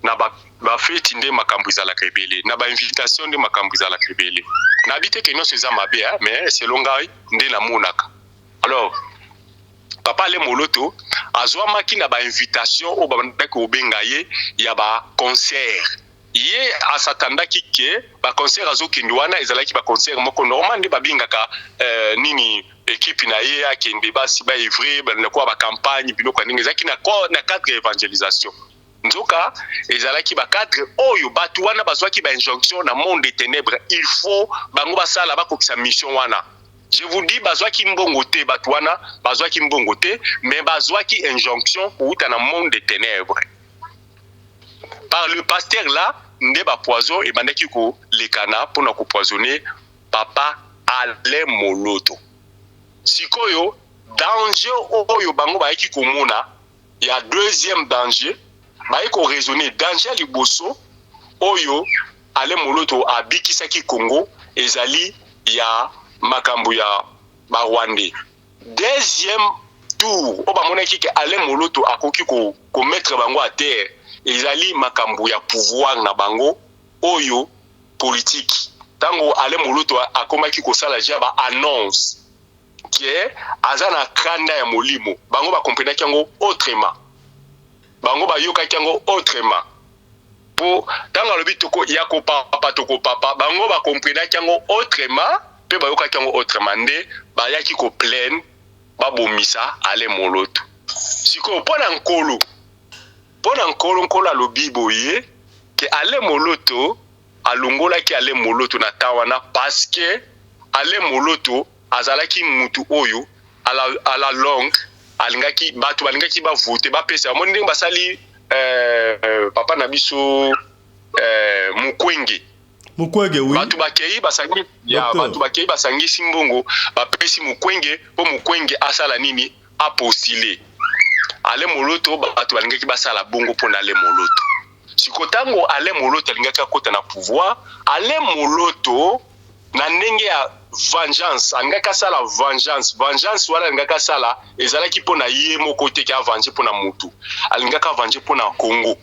na bafeti nde makambo ezalaka ebele, na bainvitation nde makambo ezalaka ebele. Nayebi te ke nyonso eza mabe, mais selon ngai nde namonaka. Alors Papa Alain Moloto azwamaki na ba invitation oyo babandaki kobenga ye ya ba concert. Ye a s'attendaki que ba concert azokende wana ezalaki ba concert moko normal nde babengaka euh, nini equipe na ye akende basi ba evre lokola ba campagne biloko ya ndenge ezalaki na, na cadre ya evangelisation. Nzoka ezalaki ba cadre oyo batu wana bazwaki ba injonction na monde des tenèbres, il faut bango basala bakokisa mission wana. Je vous dis bazwaki mbongo te batu wana bazwaki mbongo te mais bazwaki injonction kowuta na monde des tenèbres par le pasteur là nde ba poison ebandaki kolekana pona ko poisonner papa Alain Moloto. Sikoyo danger oyo bango bayaki komona ya deuxième danger baye ko raisonner danger ya liboso oyo Alain Moloto abikisaki Congo ezali ya makambo ya ba Rwandais. Deuxième tour oyo bamonaki ke Alain Moloto akoki ko, ko mettre bango à terre ezali makambo ya pouvoir na bango oyo politique. Tango Alain Moloto akomaki kosala ja ba annonce que aza na kanda ya molimo, bango ba comprenaki yango autrement, bango bayokaki yango autrement. Po tango alobi toko ya kopapa tokopapa, bango ba comprenaki yango autrement pe bayokaki yango autrement, nde bayaki ko plaine babomisa Alain Moloto. Sikoyo pona Nkolo, pona Nkolo, Nkolo alobi boye que Alain Moloto alongolaki Alain Moloto na temps wana parce que Alain Moloto azalaki mutu oyo à la, à la longue alingaki batu balingaki ba voter bapesa omoni ndenge basali euh, papa na biso euh, Mukwenge Mukwege oui. Bato bakei basangi ya bato bakei basangisi mbongo bapesi Mukwenge mpo Mukwenge asala nini apostile Ale Moloto bato balingaki basala bongo mpo na Ale Moloto. Siko tango Alain Moloto alingaki akota na pouvoir, Alain Moloto na ndenge ya vengeance alingaki asala vengeance. Vengeance wana alingaki asala ezalaki mpo na ye moko te ke avenge mpo na mutu, alingaki avenge mpo na Congo.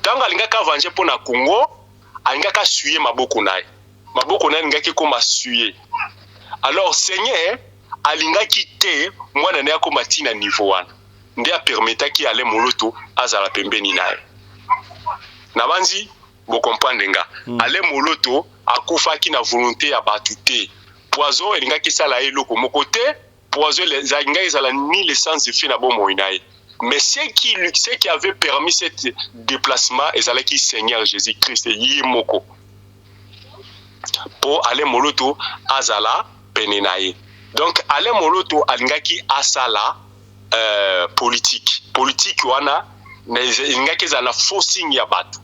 Tango alingaki avenge mpo na Congo, alingaki asuye maboko na ye, maboko na ye alingaki ekoma suye. Alors Seigneur alingaki te mwana na ye akoma ti na niveau wana. nde a permetaki Alain Moloto azala pembeni naye. Nabanzi bo comprendre nga. Mm. Alain Moloto akufaki na volonte ya batu te. Poison elingaki esala ye eloko moko te, poison elingaki ezala nul et sans effet na bomoi na ye. Mais ce qui, ce qui avait permis cet déplacement ezalaki Seigneur Jésus-Christ ye moko. Po Alain Moloto azala pene na ye. Donc Alain Moloto alingaki asala euh, politique. Politique wana elingaki ezala na forcing ya bato.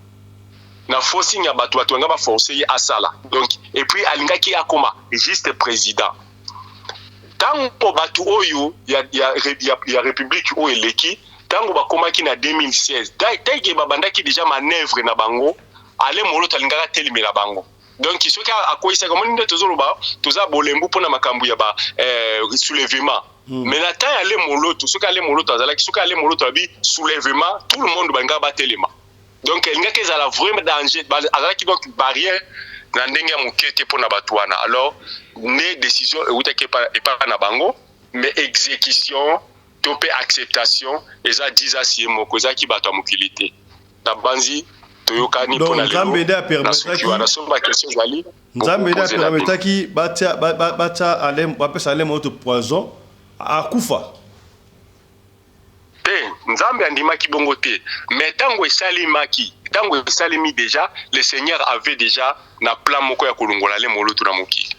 Na forcing ya bato, bato banga ba forcer ye asala. Donc et puis alingaki akoma juste président. Tango bato oyo ya, ya, ya, ya république oyo eleki, tango bakomaki na 2016, teke babandaki déjà manœuvre na bango, Alain Moloto alingaki atelemela bango. Donc soki akweyisaki, omoni nde tozoloba toza bolembu mpona makambo ya ba eh, soulèvement. Mais na temps ya Alain Moloto, soki Alain Moloto azalaki, soki Alain Moloto abi soulèvement, tout le monde balingaka batelema. Donc elingaki ezala vraiment danger, azalaki donc barrière na ndenge ya moke te mpona bato wana. Alors nde décision ewutaki epa na bango, mais exécution to mpe acceptation eza Jesus ye moko, ezalaki bato ya mokili te. Nabanzi toyokani Donc mpo na lelo Nzambe nde na apermetaki suki wana. Soki ba question ezali Nzambe nde bokopoze na bino. apermetaki batia batia Alain bapesa Alain Moloto poison akufa. Te, Nzambe andimaki bongo te. Mais tango esalemaki, tango esalemi dejà, le Seigneur avait dejà na plan moko ya kolongola Alain Moloto na mokili.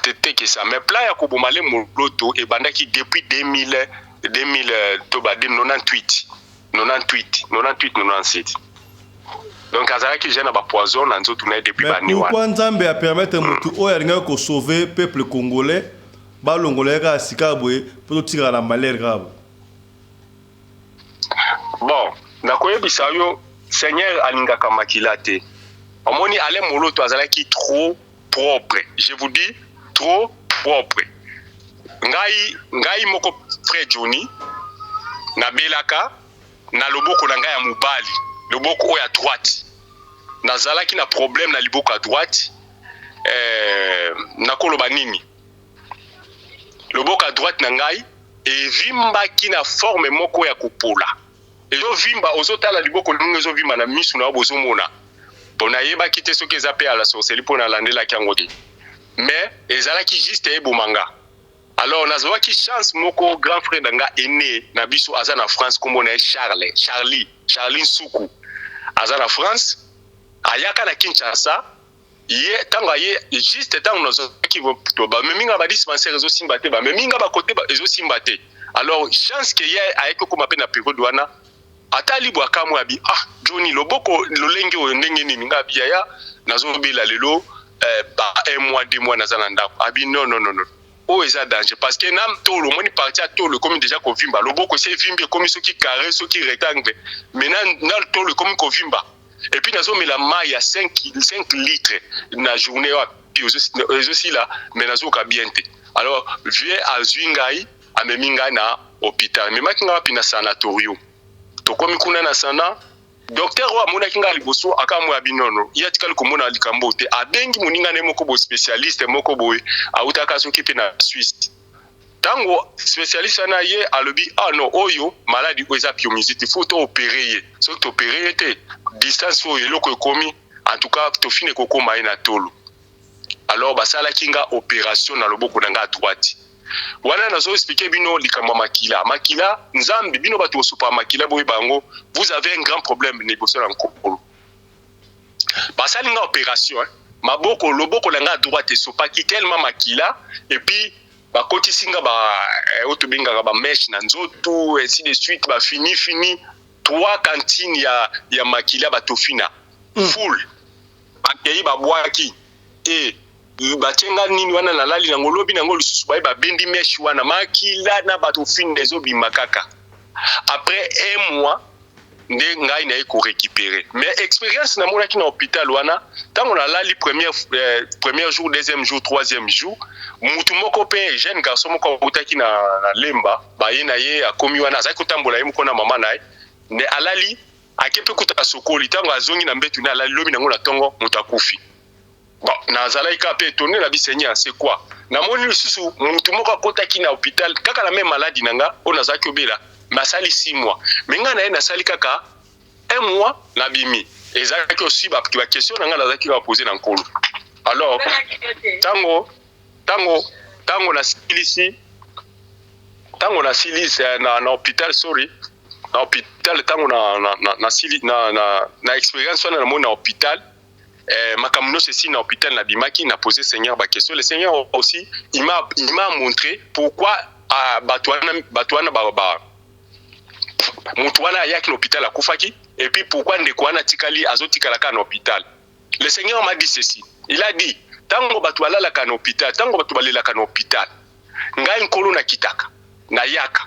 Te te que ça. Mais plan ya koboma Alain Moloto ebandaki depuis 2000, 2000 to ba 98. 98 98 97 donc azalaki deja na ba poison na nzoto na ye depuis Mais ba année wana. pourquoi Nzambe a permettre mutu oyo alingaki ko sauver peuple congolais balongola ye kaka sika boye po totikala na malheur kaka boye? Bon, nakoyebisa yo Seigneur alingaka makila te. Omoni Alain Moloto azalaki trop propre, je vous dis trop propre. Ngai ngai moko frère Johnny nabelaka na loboko na ngai ya mobali, loboko oyo ya droite. Nazalaki na problème na liboko ya droite. Eh, nakoloba nini? Loboko ya droite na ngai Evimbaki na forme moko ya kopola. Ezovimba, ozotala liboko ndenge ezovimba na misu na yo bozomona. Bon, nayebaki te soki eza pe ya la sorcellerie po nalandelaki yango te. Mais ezalaki juste eboma nga. Alors nazuaki chance moko grand frère na nga aine na biso aza na France kombo na ye Charles, Charly, Charly Nsuku aza na France ayaka na Kinshasa ye tango aye juste tango nazwaki bamemi nga ba dispensaire ezosimba te bamemi nga ba kote ezosimba te alors chance ke ye ayaki kokoma pe na periode wana ata libwa akamwe abi ah Johnny loboko lolenge oyo ndenge nini nga abi yaya nazobela lelo eh, ba un mois deux mois naza na ndako abi non non non non oyo eza danger parce que na tolo omoni partie ya tolo ekomi deja kovimba loboko esi evimbi ekomi soki carre soki rectangle mais na, na tolo ekomi kovimba et puis nazomela mayi ya 5, 5 litres na journée wapi ezosila mais nazoka bien te alors vieux azwi ngai amemi ngai na hôpital amemaki ngai wapi na sanatorium tokomi kuna na sana docteur oyo amonaki ngai liboso akamwe abi nono ye atikali komona likambo te abengi moninga na ye moko boye spécialiste moko boye awutaka soki mpe na Suisse Tango specialiste wana aye alobi ah non oyo maladi oyo eza pyomyosite il faut to opere ye soki to opere ye te distance oyo eloko ekomi en tout cas tofine ekokoma ye na tolo alors basalaki nga operation na loboko na nga à droite wana nazo expliquer bino likambo ya makila makila nzambe bino bato bosopa makila boyeba yango vous avez un grand problème na liboso na nkolo basali nga operation hein. Maboko loboko na nga à droite esopaki tellement makila et puis bakotisi nga ba eh, oyo tobengaka ba mèche na nzoto ainsi de suite ba fini fini trois cantines ya, ya makila batofina full bakei babwaki e batie nga nini wana nalali nango lobi nango lisusu baye babendi mèche wana makila na batofina ezobima kaka après un mois nde ngai naye ko recuperer mais experience namonaki na hopital wana tango nalali premier, eh, premier jour deuxième jour troisième jour mutu moko pe jeune garçon moko awutaki na, na Lemba baye na ye akomi wana azalaki kotambola ye moko na mama na ye nde alali ake pe kuta asokoli tango azongi na mbetu nde alali lobi nango na tongo moto akufi Bon, nazalaki kaka pe etonne na bi Seigneur, c'est quoi? Namoni lisusu mutu moko akotaki na hopital kaka na meme maladi na nga oyo nazalaki obela, mais asali 6 mois. Mais nga na ye nasali kaka un mois nabimi. Ezalaki aussi ba, ba question na nga nazalaki kaka poser na Nkolo. Alors, tango tango tango nasilisi tango nasilisi eh, na, na hopital sorry na hopital tango na na na, na, na, na, na experience wana namoni na hopital Eh, makambo nyonso esili na hôpital nabimaki na poser seigneur ba question le seigneur aussi il m'a il m'a montré pourquoi ah, bato wana bato wana ba, ba moto wana ayaki na hôpital akufaki et puis pourquoi ndeko wana atikali azotikala kaka na hôpital le seigneur m'a dit ceci il a dit ntango bato balalaka na hôpital ntango bato balelaka na hôpital ngai nkolo nakitaka nayaka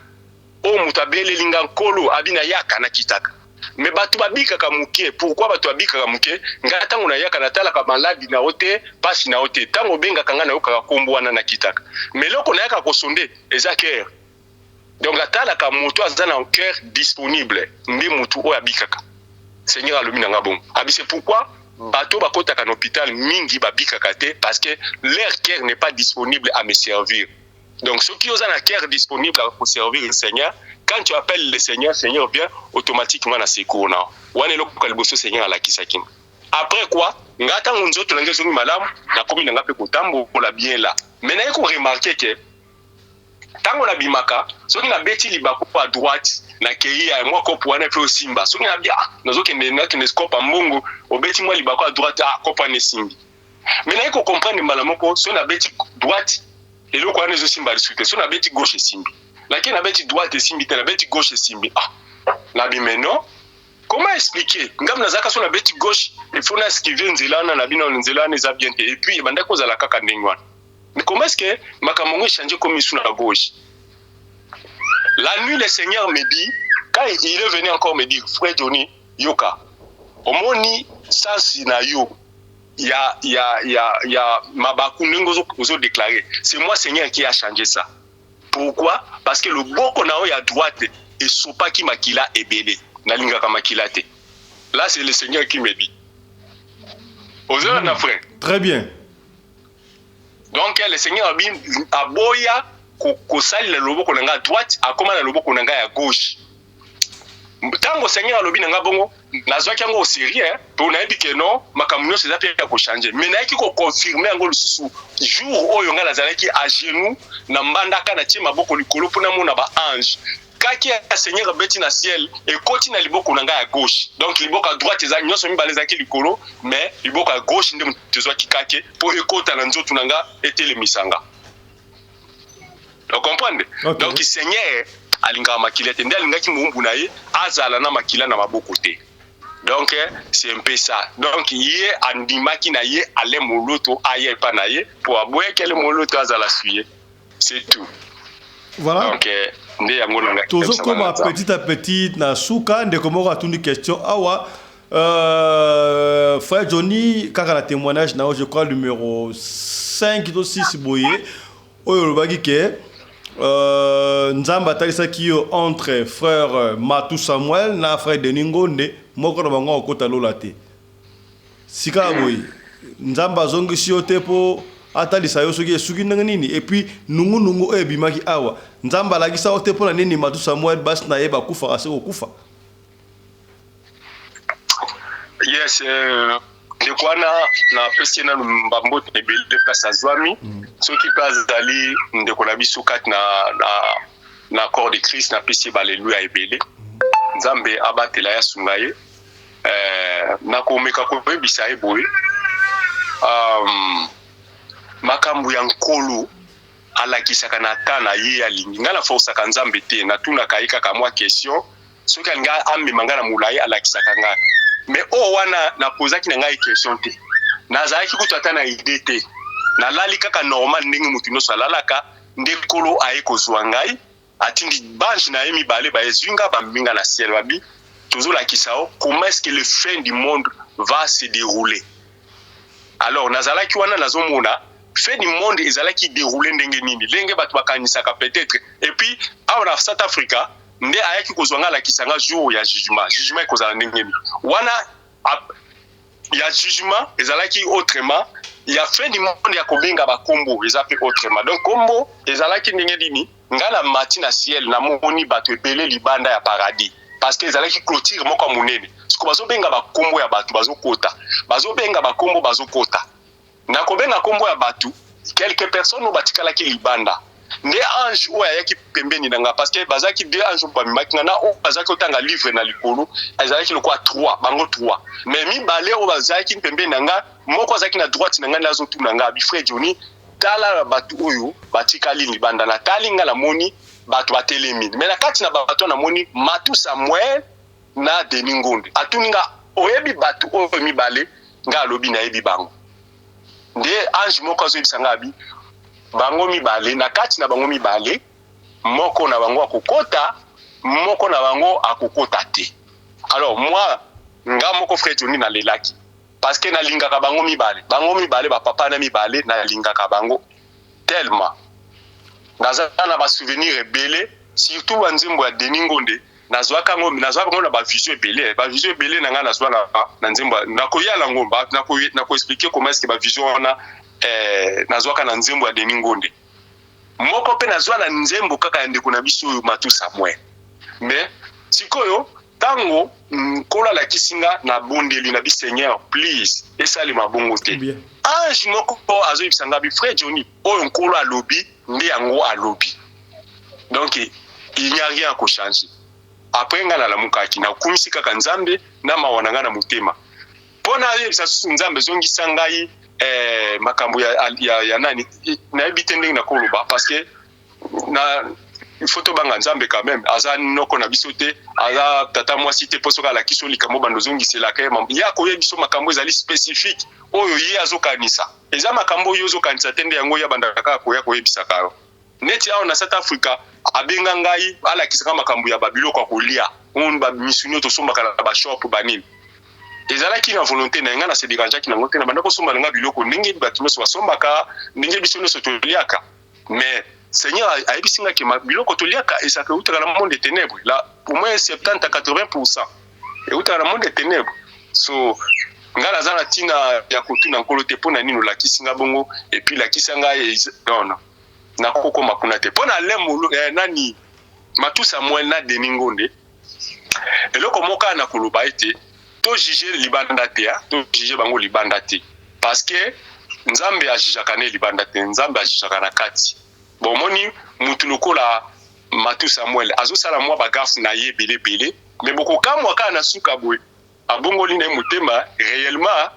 Oyo moto abeleli nga nkolo abi na yaka na kitaka mais bato babikaka moke pourquoi bato babikaka moke nga tango na yaka natalaka maladi na yo te pasi na yo te tango obengaka nga nayokaka kombo wana na kitaka mais eloko nayaka kosonde eza cœur donc atalaka moto aza na cœur disponible nde moto oyo abikaka seigneur alobi na nga bongo abi c'est pourquoi bato bakotaka na hôpital mingi babikaka te parce que leur cœur n'est pas disponible à me servir Donc soki oza na cœur disponible à ko servir le Seigneur, quand tu appelles le Seigneur, Seigneur vient automatiquement na secours na. Wana eloko ya liboso Seigneur alakisaki. Après quoi, nga tango nzoto na nga ezongi malamu, nakomi na nga pe kotambola bien là. Mais naye ko remarquer que tango nabimaka, soki nabeti libaku à droite, nakei ya mwa kopo wana pe osimba. Soki nabi ah, nazokende nakende kopa mbongo, obeti mwa libaku à droite, ah kopo wana esimbi. Mais naye ko comprendre mbala moko, soki nabeti droite eloko wana ezo simba lisusu te soki nabeti gauche esimbi nake nabeti droite esimbi te nabeti gauche esimbi ah nabi mais non comment expliquer ngambo nazalaka soki nabeti gauche il faut na esquiver nzela wana na bino nzela wana eza bien te et puis ebandaki kozala kaka ndenge wana mais comment est-ce que makambo yango echange komi lisu na gauche la nuit le seigneur me dit quand il est venu encore me dire frère Johnny yoka omoni sansi na yo ya ya ya ya mabaku ndenge ozo, ozo déclarer c'est moi seigneur qui a changé ça pourquoi parce que loboko na yo ya droite esopaki makila ebele nalingaka makila te là c'est le seigneur qui me dit ozolanda frère très bien donc le seigneur abi aboya. Kosalela loboko na ngai ya droite, akoma na loboko na ngai ya gauche. Ntango Seigneur alobi na ngai bongo, nazwaki yango au sérieux, mpo nayebi ke non, makambo nyonso eza mpe ya kochanger. Mais nayaki koconfirmer yango lisusu jour oyo ngai nazalaki à genoux na Mbandaka, natie maboko likolo mpo namona ba ange. Kake ya Seigneur ebeti na ciel, ekoti na liboko na ngai ya gauche. Donc liboko ya droite eza nyonso mibale ezalaki likolo, mais liboko ya gauche nde moto ezwaki kake mpo ekota na nzoto na nga, etelemisa nga. Ocomprendre? Okay. Donc Seigneur alingaka makila te, nde alingaki mowumbu na ye azala na makila na maboko te. Donc c'est un peu ça. Donc ye andimaki na ye Alain Moloto aya epa na ye po aboyaki Alain Moloto azala suye. C'est tout. Voilà. Donc nde yango na ngai. Tozokoma petit à petit na suka. Ndeko moko atuni question awa. Frère Johnny, kaka na témoignage na yo, je crois numéro 5 to 6 boye, oyo olobaki ke Nzambe atalisaki yo entre frère Matou Samuel na frère Denis Ngonde, moko na bango akokota lola te. Sika boye, Nzambe azongisi yo te po atalisa yo soki esuki ndenge nini. Et puis nungu nungu oyo ebimaki awa, Nzambe alakisa yo te mpona nini Matou Samuel basi na ye bakufaka se kokufa. Yes, ndeko wana napesi ye nanu bambote ebele place azwami. Soki mpe azali ndeko na biso kati na corps de Christ, napesi ye baleluya ebele. Nzambe abatela ye, asunga ye. Nakomeka koyebisa ye boye, makambo ya Nkolo alakisaka na ta na ye alingi. Ngai naforsaka Nzambe te, natunaka ye kaka mwa question. Soki alingi amema ngai na molai, alakisaka ngai. Mais oyo wana napozaki na ngai question te, nazalaki kutu ata na idée te. Nalali kaka normal ndenge motu nyonso alalaka, nde Nkolo aye kozwa ngai, atindi bange na ye mibale, baezwi nga, bamemi nga na ciel. Babi tozolakisa yo comment est-ce que le fin du monde va se dérouler. Alors nazalaki wana, nazomona fin du monde ezalaki dérouler ndenge nini, ndenge bato bakanisaka peut-être. Et puis awa na South Africa nde ayaki kozwa nga, alakisa nga jour ya jugement, jugement ekozala ndenge nini. Wana ya jugement ezalaki autrement, ya fin du monde ya kobenga bakombo eza mpe autrement. Donc kombo ezalaki ndenge nini? Nga na mati na ciel, namoni bato ebele libanda ya paradis, parce que ezalaki clôture moko ya monene. Siko bazobenga bakombo ya bato, bazokota, bazobenga bakombo, bazokota. Na kobenga kombo ya bato, quelques personnes oyo batikalaki libanda, nde ange oyo ayaki pembeni na nga, parce que bazalaki deux ange oyo bamemaki nga na oyo bazalaki kotanga livre na likolo, ezalaki lokola trois, bango trois. Mais mibale oyo bazalaki pembeni na nga, moko azalaki na droite na nga, nde azotuna nga, abi: "Frère Johnny, tala na bato oyo batikali libanda." Natali nga, namoni bato batelemi, mais na kati na bato namoni Matu Samuel na Denis Ngonde. Atuni nga: "Oyebi bato oyo mibale?" Nga alobi: "Nayebi bango." Nde ange moko azoyebisa nga, abi bango mibale, na kati na bango mibale, moko na bango akokota, moko na bango akokota te. Alors moi, nga moko frère Johnny, nalelaki parce que nalingaka bango mibale, bango mibale bapapa na mibale, nalingaka bango tellement. Naza na basouvenir ebele, surtout banzembo ya Denis Ngonde. Nazwaka yango, nazwaka yango na bavision ebele, bavision ebele na ngai nazwa na nzembo. Nakoyala yango, nakoexpliquer comment est-ce que bavision wana nazwaka na nzembo ya Denis Ngonde. Moko mpe nazwa na nzembo kaka ya ndeko na biso oyo Matu Samuel. Mais sikoyo ntango Nkolo alakisi nga, nabondeli na bi: "Seigneur, please, esalema bongo te." Ange moko azoyebisa nga bi: "Frère Johnny, oyo Nkolo alobi nde yango alobi, donc il n'y a rien à kochanger." Après nga nalamukaki, nakumisi kaka Nzambe na mawa na ngai na motema, mpo nayebisa susu Nzambe ezongisa ngai makambo ya nani, nayebi te ndenge nakoloba, parce que na il faut tobanga Nzambe quand même. Aza noko na biso te, aza tata mwasi te, mpo soki alakisi yo likambo, bando ozongiselaka ye. Ye akoyebi biso makambo ezali spécifique oyo ye azokanisa, eza makambo oyo ozokanisa te, nde yango ye abandaka kaka koya koyebisaka yo. Neti awa na South Africa, abenga ngai, alakisaka makambo ya babiloko ya kolia, bamisuni oyo tosombaka na bashop, banini. Ezalaki na volonté na ye, ngai na se dérangeaki nango te. Na banda kosomba nanga biloko ndenge bato nyonso basombaka, ndenge biso nyonso toliaka. Mais Seigneur ayebisi nga ke biloko toliaka ezalaka, eutaka na monde de ténèbres, là au moins 70 à 80% eutaka na monde de ténèbres. So ngai naza na ntina ya kotuna Nkolo te mpo na nini olakisi nga bongo, et puis lakisa ngai. Non, non. Nakokoma kuna te mpo na Alain nani, Matou Samuel na Denis Ngonde. Eloko moko kaka na koloba ete tojuge libanda te, tojuge bango libanda te, parce que Nzambe ajugeaka ne libanda te, Nzambe ajugeaka na kati. Bomoni mutu lokola Matou Samuel azosala mwa bagaffes na ye ebele ebele, mais bokokamwa kaka na suka boye abongoli na ye motema réellement.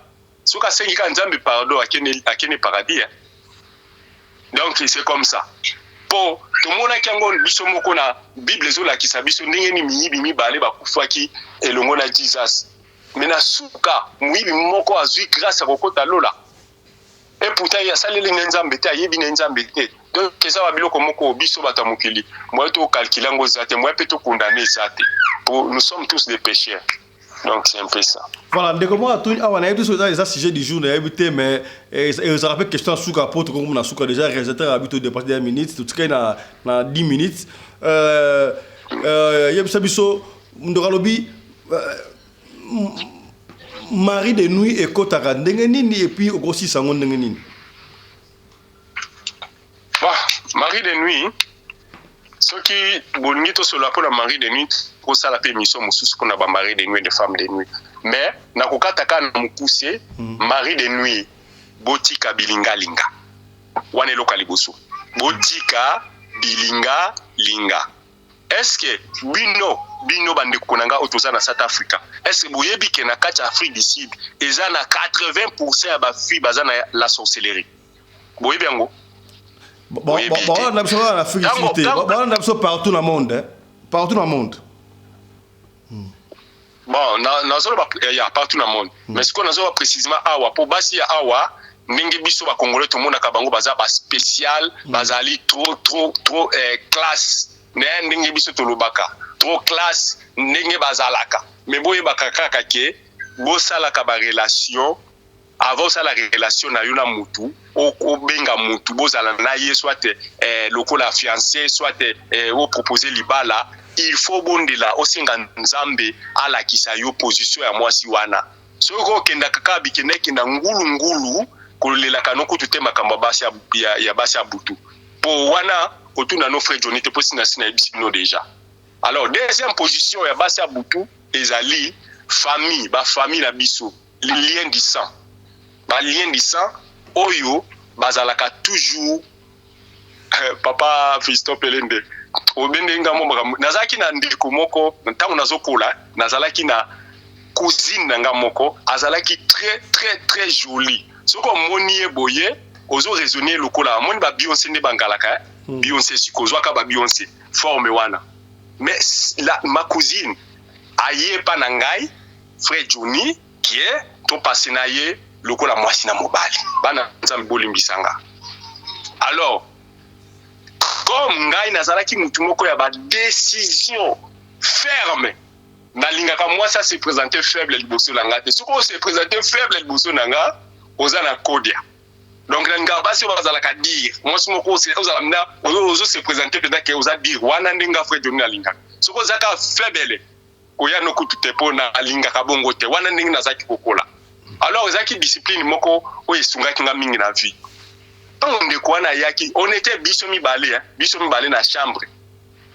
Soki asengi kaka Nzambe pardon, akende paradis, hein. Donc c'est comme ça, po tomonaki yango biso moko na Bible. Ezolakisa biso ndenge nini miyibi mibale bakufaki elongo na Jesus, mais na suka moyibi moko azwi grâce ya kokota lola, et pourtant ye asaleli ne Nzambe te, ayebi ne Nzambe te. Donc eza babiloko moko biso bato ya mokili moyen tocalculer yango eza te, moyen mpe tocondamner eza te, po nous sommes tous des pécheurs. Donc c'est un peu ça. Voilà, ndeko moko atuni awa, nayebi te soki eza sujet du jour, nayebi te, mais ezalaka mpe question ya suka, po tokomi na suka déjà. Réalisateur abi todépasse 10 minutes, totikali na 10 minutes. Yebisa biso, ndeko alobi mari de nuit ekɔtaka ndenge nini, et puis okosisa yango ndenge nini? Bon, mari de nuit, soki bolingi tosolola mpona mari de nuit, kosala mpe émission mosusu mpona bamari de nuit, de femme de nuit, mais nakokata kaka na mokuse. Mari de nuit, botika bilingalinga wana. Eloko ya liboso, botika bilingalinga. Est-ce bino bandeko na nga oyo toza na South Africa, est-ce boyebi ke na kati ya Afrique du Sud eza na 80 % ya bafille baza na la sorcellerie? Boyebi yango? Baolanda biso kaka na Afrique du Sud te, baolanda biso partout na monde, partout na monde. Bon, nazoloba ya partout na monde, mais sikoyo nazoloba précisément awa, mpo basi ya awa, ndenge biso bacongolais tomonaka bango, baza baspécial, bazali trop trop trop classe. Ne ndenge biso tolobaka trop classe, ndenge bazalaka. Mais boyebaka kaka ke bosalaka barelation, avant osala relation na yo na mutu, obenga mutu, bozala na ye soit lokola fiancé, soit opropose libala, il faut bondela, osenga Nzambe alakisa yo position ya mwasi wana. Soki okendaka kaka bikendakenda ngulungulu, kolelaka no kutu te makambo ya basi ya basi ya butu, mpo wana kotuna no frère Johnny te, mpo sina si nayebisi bino déjà. Alors, deuxième position ya basi ya butu ezali famille, bafamille na biso, lien du sang, balien du sang oyo bazalaka toujours. Papa Fiston Pelende, obende nga mo makambo. Nazalaki na ndeko moko, ntango nazokola, nazalaki na cousine na nga moko, azalaki très très très jolie. Soki omoni ye boye, ozo raisonner lokola amoni ba Beyoncé nde bangalaka, Beyoncé. Sikoyo ozwaka ba Beyoncé forme wana. Mais ma cousine aye epa na ngai, frère Johnny, kie topase na ye lokola mwasi na mobali. Bana Nzambe, bolimbisanga. Alors, comme ngai nazalaki mutu moko ya badécision ferme, nalingaka mwasi ase présente faible liboso na nga te. Soki ose présente faible liboso na nga, oza na kodia. Donc nalingaka basi oyo bazalaka dire mwasi moko ozala na ozo se présente mpenza ke oza dire wana. Ndenge nga frère Johnny nalingaka, soki oza kaka faible, koya no kutu te, mpo nalingaka bongo te. Wana ndenge nazalaki kokola. Alors ezalaki discipline moko oyo esungaki nga mingi na vie. Ntango ndeko wana ayaki, on était biso mibale, hein, biso mibale na chambre,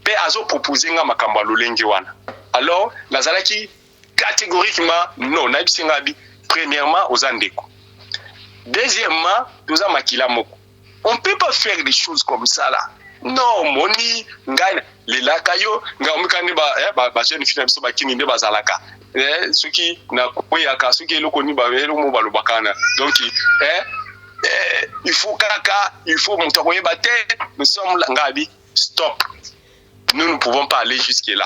mpe azopropose nga makambo ya lolenge wana. Alors nazalaki catégoriquement non. Nayebisi nga bi, premièrement oza ndeko, deuxièmement toza makila moko, on peut pas faire des choses comme ça là, non. Moni ngai lelaka yo, ngai omika nde bajeune fille na biso bakini nde bazalaka, soki nakweyaka, soki eloko nini, eloko mo balobaka wana. Donc il faut kaka, il faut moto akoyeba te, nous sommes là. Ngai abi stop, nous ne pouvons pas aller jusque là.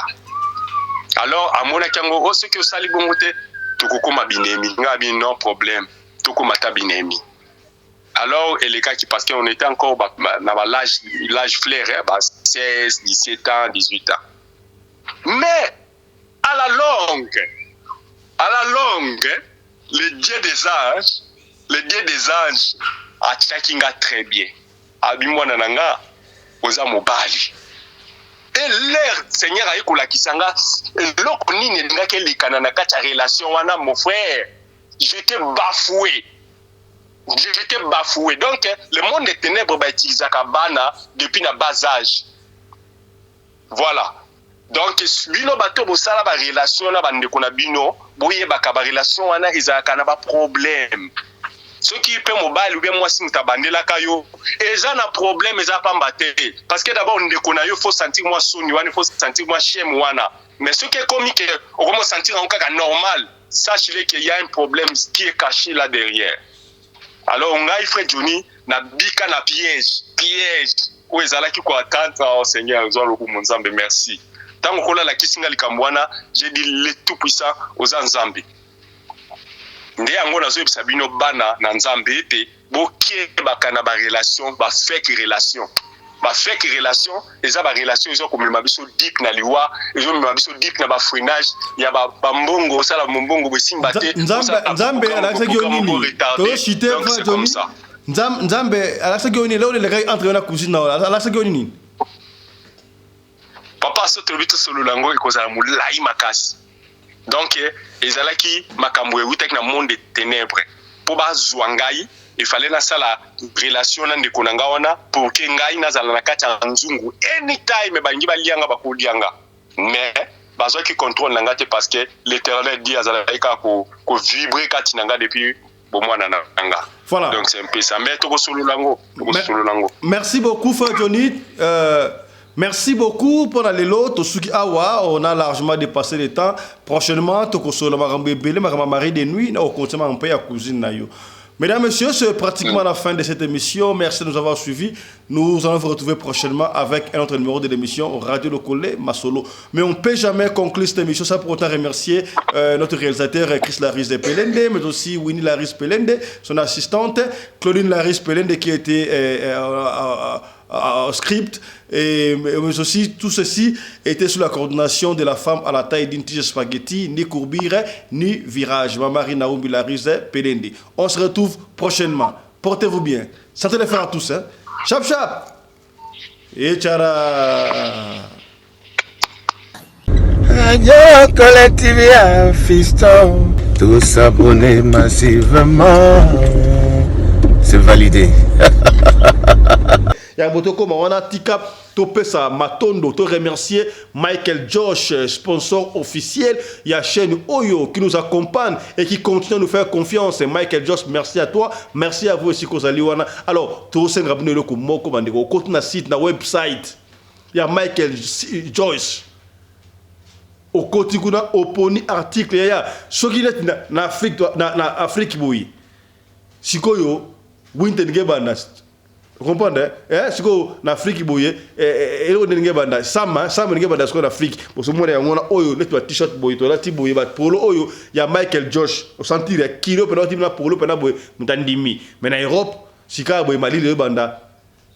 Alors amonaki yango o soki osali bongo te, tokokóma binemi. Ngai abi non problème, tokóma ta binemi. Alors elekaki, parce qu'on était encore ba, na ba l'âge flair, hein, ba 16 17 ans, 18 ans. Mais à la longue, à la longue, le Dieu des anges, le Dieu des anges atiaki nga très bien. Abi mwana na nga, oza mobali. Et l'air Seigneur aye kolakisa nga eloko nini elingaki elekana na kati ya relation wana. Mon frère, j'étais bafoué. J'étais bafoué. Donc, le monde des ténèbres ba utilisaka bana depuis na bas âge. Voilà. Donc, bino bato bosala ba relation na bandeko na bino, boyebaka ba relation wana ezalaka na ba problème. Soki pe mobali ou bien mwasi moto abandelaka yo, eza na problème, eza pamba te. Parce que d'abord ndeko na yo faut sentir mwa soni wana, faut sentir mwa shame wana. Mais soki ekomi ke okomo sentir yango kaka normal, sache-le qu'il y a un problème qui est caché là derrière. Alors ngai frère Johnny na bika na piège, piège oyo ezalaki ko attendre oh Seigneur zwa lokumu Nzambe merci. Tango kola alakisi nga likambo wana, j'ai dit le tout puissant oza Nzambe. Nde yango nazoyebisa bino bana na Nzambe ete bokebaka na ba relation, ba fake relation. Ba fake relation eza ba relation ezo komema biso deep na liwa, ezo mema biso deep na ba freinage ya ba, ba mbongo, osala mombongo bosimba te. Nzambe, Nzambe alakisaki yo nini? To chite frère Johnny. Nzambe, Nzambe alakisaki yo nini? Leo elekaki entre yo na cousine na yo, alakisaki yo nini? Papa, soki tolobi tosolola yango ekozala molai makasi. Donc ezalaki makambo ewutaki na monde de ténèbres po bazwa ngai, il fallait nasala relation na ndeko na nga wana pour que ngai nazala na kati ya nzungu anytime balingi balia nga bakolia nga, mais bazwaki contrôle na nga te parce que l'Éternel dit azalaki kaka ko, ko vibrer kati na nga depuis bomwana na nga. Voilà. Donc c'est un peu ça, mais tokosolola yango, tokosolola yango. Merci beaucoup frère Johnny. Merci beaucoup pour la lelo tosuki awa, on a largement dépassé le temps. Prochainement tokosolola makambo ebele, makambo mari de nuit na okontinue makambo ya cousine na yo. Mesdames, Messieurs, c'est pratiquement la fin de cette émission. Merci de nous avoir suivis. Nous allons vous retrouver prochainement avec un autre numéro de l'émission Radio Lokole Masolo. Mais on ne peut jamais conclure cette émission sans pour autant remercier notre réalisateur Chris Laris de Pelende, mais aussi Winnie Laris Pelende, son assistante, Claudine Laris Pelende qui était au script, mais aussi tout ceci était sous la coordination de la femme à la taille d'une tige spaghetti, ni courbure, ni virage. Marie Naomi Laris Pelende. On se retrouve prochainement. Portez-vous bien. Santé les frères à tous. Hein. Chap chap. Et tchara. Radio Collective à Fiston. Tous abonnés massivement. C'est validé. Ya botoko mawana tika topesa matondo to remercier Michael Josh, sponsor officiel ya chaîne Oyo qui nous accompagne et qui continue à nous faire confiance. Michael Josh, merci à toi, merci à vous aussi kozali wana. Alors to senga bino eloko moko bandeko, okoti na site na website ya Michael Joyce, okoti kuna oponi article ya ya soki neti na, na Afrique, na, na Afrique boye sikoyo Winter Ngebanda comprendre hein? Sikoyo na Afrique boye, eloko ndenge banda sama, sama ndenge banda sikoyo na Afrique. Bosomona yango na oyo neti ba t-shirt boye, tolati boye ba polo oyo ya Michael Josh, osentir ya kilo pena oti na polo pena boye mutandimi. Mais na Europe sika boye malili oyo banda.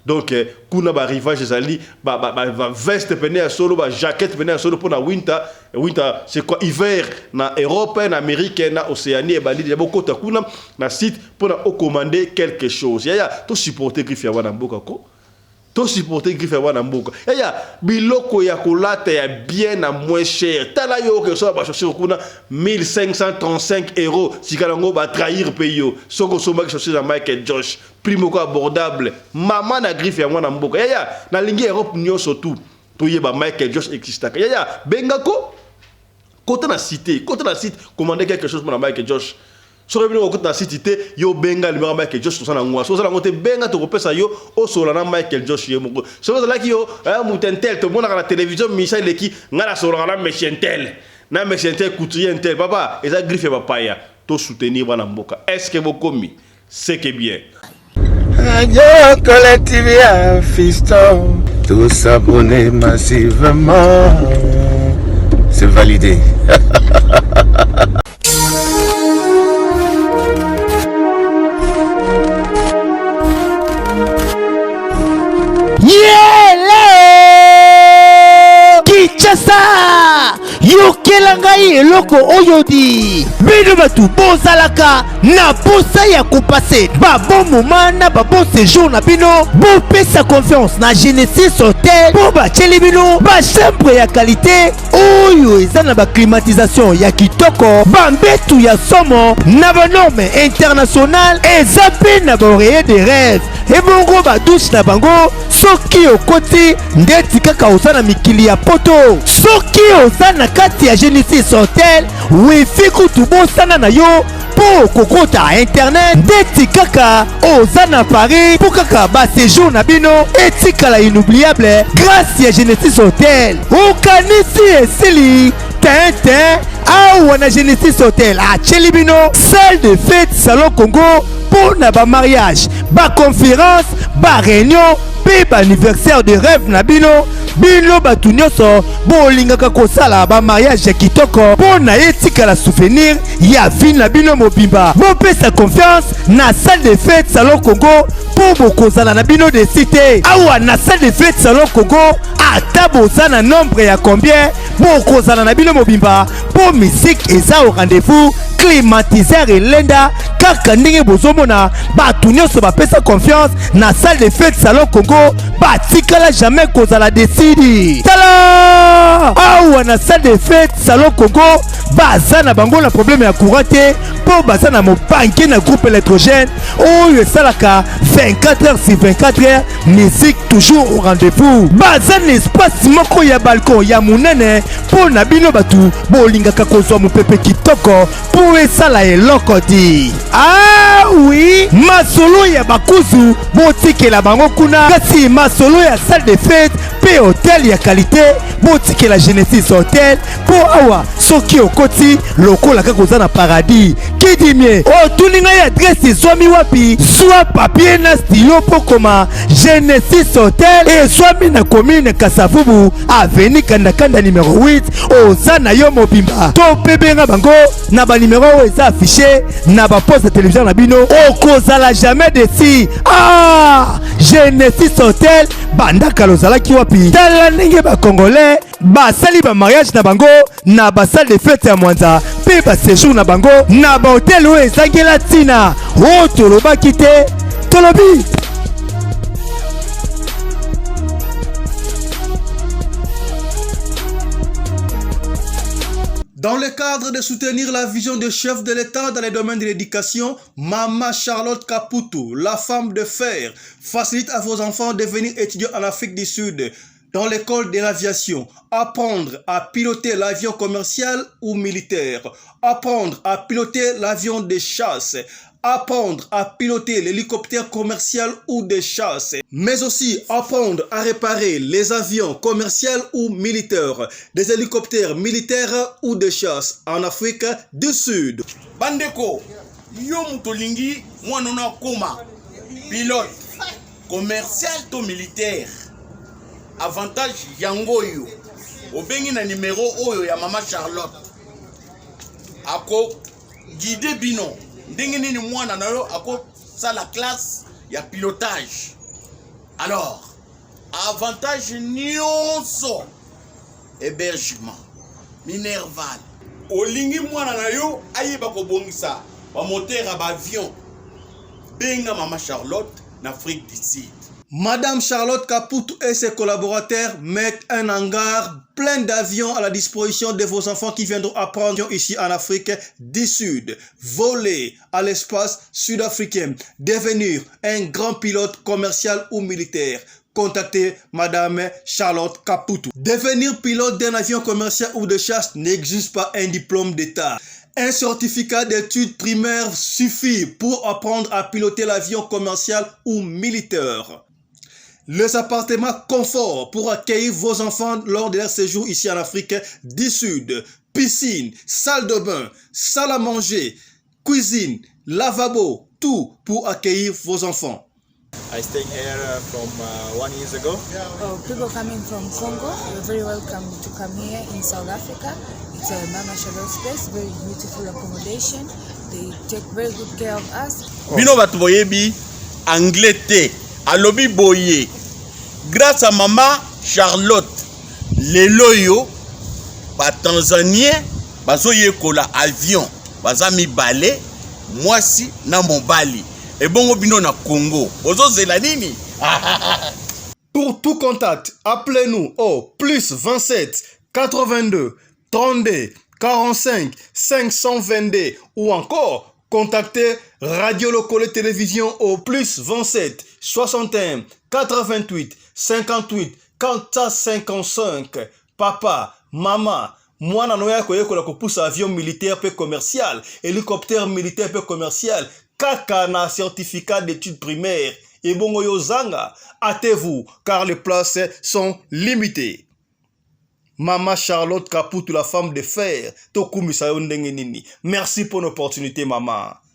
Donc kuna ba rivage ezali, ba, ba, ba, ba veste pene ya solo, ba jaquette pene ya solo pona winter. Winter c'est quoi hiver na Europe, na Amérique, na Océanie ebandi déjà bokota kuna na site pona o commander quelque chose. Yaya, to supporter griffe ya wana mboka ko. To supporter griffe ya wana mboka. Yaya, biloko ya kolata ya bien na moins cher. Tala yo ke so ba chaussure kuna 1535 euros. Sika nango ba trahir pe yo. Soko somba chaussure ya Michael Josh, prix moko abordable. Mama na griffe ya mwana mboka. Yaya, na lingi Europe nyonso tout. Toyeba Michael Josh existaka. Yaya, bengako kota na cité, kota na site, commander quelque chose pour Michael Josh. Soki bino okota na site te, yo benga numéro Michael Josh tosala ngwa. Soki osala ngo te, benga tokopesa yo osola na Michael Josh ye moko. Soki ozalaki yo, moto intel, tomonaka na télévision Michel Leki, nga na solaka na monsieur intel. Na monsieur intel, couturier intel. Papa, eza griffe ya bapaya. To soutenir bana mboka. Est-ce que bokomi? C'est que bien. Radio Collective ya Fiston. Tous abonnés massivement. C'est validé. Yele! Kinshasa! Yokela ngai! Bomoni eloko oyo di bino bato bozalaka na posa ya kopase ba bon moment na ba bon séjour na bino, bopesa confiance na Genesis Hotel mpo batieli bino ba chambre ya qualité oyo eza na ba climatisation ya kitoko, bambetu ya somo na ba norme internationale, eza mpe na ba oreiller de rêve, ebongo ba douche na bango soki okoti ndeti kaka oza na mikili ya poto. Soki oza na kati ya Genesis Hotel, wifi kutu bosana na yo mpo kokota internet ndeti kaka oza na Paris, mpo kaka baséjour na bino etikala inoubliable grâce ya Genesis Hotel. Okanisi esili tintin? Awa na Genesis Hotel atieli bino salle de fête Salon Congo mpo na bamariage, baconférence, baréunion mpe baanniversaire de rêve na bino. Bino bato nyonso bolingaka kosala bamariage ya kitoko mpo na etikala souvenir ya vie na bino mobimba, bopesa confiance na salle de fête Salon Congo mpo bokozala na bino déçus te. Awa na salle de fête Salon Congo, ata boza na nombre ya combien, bokozala na bino mobimba mpo musique eza au rendez-vous, climatiseur elenda kaka ndenge bozomona. Bato nyonso bapesa confiance na salle de fête Salon Congo batikala jamais kozala déçus. Tala, awa na salle de fête Salon Congo baza na bango na problème ya courant te, mpo baza na mobanke na groupe électrogène oyo esalaka 24 heures sur 24 heures, musique toujours au rendez-vous. Baza na espace moko ya balcon ya monene mpo na bino bato bolingaka kozwa mopepe kitoko mpo esala eloko di. Ah oui, masolo ya bakuzu botikela bango kuna, kasi masolo ya salle de fête mpe hotel ya qualité botikela Genesis Hotel, mpo awa soki okoti lokola kaka oza na paradis. Kidimie, otuni ngai adresse ezwami wapi? Zwa papier na stylo mpo koma: Genesis Hotel ezwami na commune Kasavubu, avenue Kandakanda numero 8. Oza na yo mobimba, to mpe benga bango na banimero oyo eza affiché na baposte ya télévision na bino. Okozala jamais déçu. Ah, Genesis Hotel, banda kala ozalaki wapi? Tala ndenge bacongolais basali bamariage na bango na basalle de fête ya Mwanza mpe baséjour na bango na bahotel oyo ezangela ntina. Oyo tolobaki te, tolobi. Dans le cadre de soutenir la vision du chef de l'État dans les domaines de l'éducation, Mama Charlotte Kaputu, la femme de fer, facilite à vos enfants de venir étudier en Afrique du Sud dans l'école de l'aviation, apprendre à piloter l'avion commercial ou militaire, apprendre à piloter l'avion de chasse, apprendre à piloter l'hélicoptère commercial ou de chasse, mais aussi apprendre à réparer les avions commerciaux ou militaires, des hélicoptères militaires ou de chasse en Afrique du Sud. Bandeko, yo moto olingi mwana ono akóma pilote commercial to militaire, avantage yango oyo: obengi na nimero oyo ya Mama Charlotte, akoguide bino ndenge nini mwana na yo akosala classe ya pilotage. Alors avantage nyonso, hébergement, minerval. Olingi mwana na yo ayeba kobongisa bamoteur ya baavion, benga Mama Charlotte na Afrique du Sud. Madame Charlotte Kaputu et ses collaborateurs mettent un hangar plein d'avions à la disposition de vos enfants qui viendront apprendre ici en Afrique du Sud, voler à l'espace sud-africain, devenir un grand pilote commercial ou militaire. Contactez Madame Charlotte Kaputu. Devenir pilote d'un avion commercial ou de chasse n'exige pas un diplôme d'État. Un certificat d'études primaires suffit pour apprendre à piloter l'avion commercial ou militaire. Les appartements confort pour accueillir vos enfants lors de leur séjour ici en Afrique du Sud. Piscine, salle de bain, salle à manger, cuisine, lavabo, tout pour accueillir vos enfants. I stay here from 1 years ago. Oh, people coming from Congo, you're very welcome to come here in South Africa. It's a Mama Charlotte's place, very beautiful accommodation. They take very good care of us. Bino bato boyebi anglais te, alobi boye: grâce à Mama Charlotte, lelo oyo batanzanien Bazoyekola avion, baza mibale, mwasi na mobali. Ebongo bino na Congo bozozela nini? Pour tout contact, appelez-nous au plus 27 82 32 45 522 ou encore contactez Radio Lokole Télévision au plus 27 61 88 58 455. Papa, mama, mwana no ya koyekola kopusa avion militaire pe commercial, hélicoptère militaire pe commercial, kaka na certificat d'études primaires. Ebongo yo zanga, hâtez-vous car les places sont limitées. Mama Charlotte Kaputu, la femme de fer, tokumisa yo ndenge nini. Merci pour l'opportunité, maman.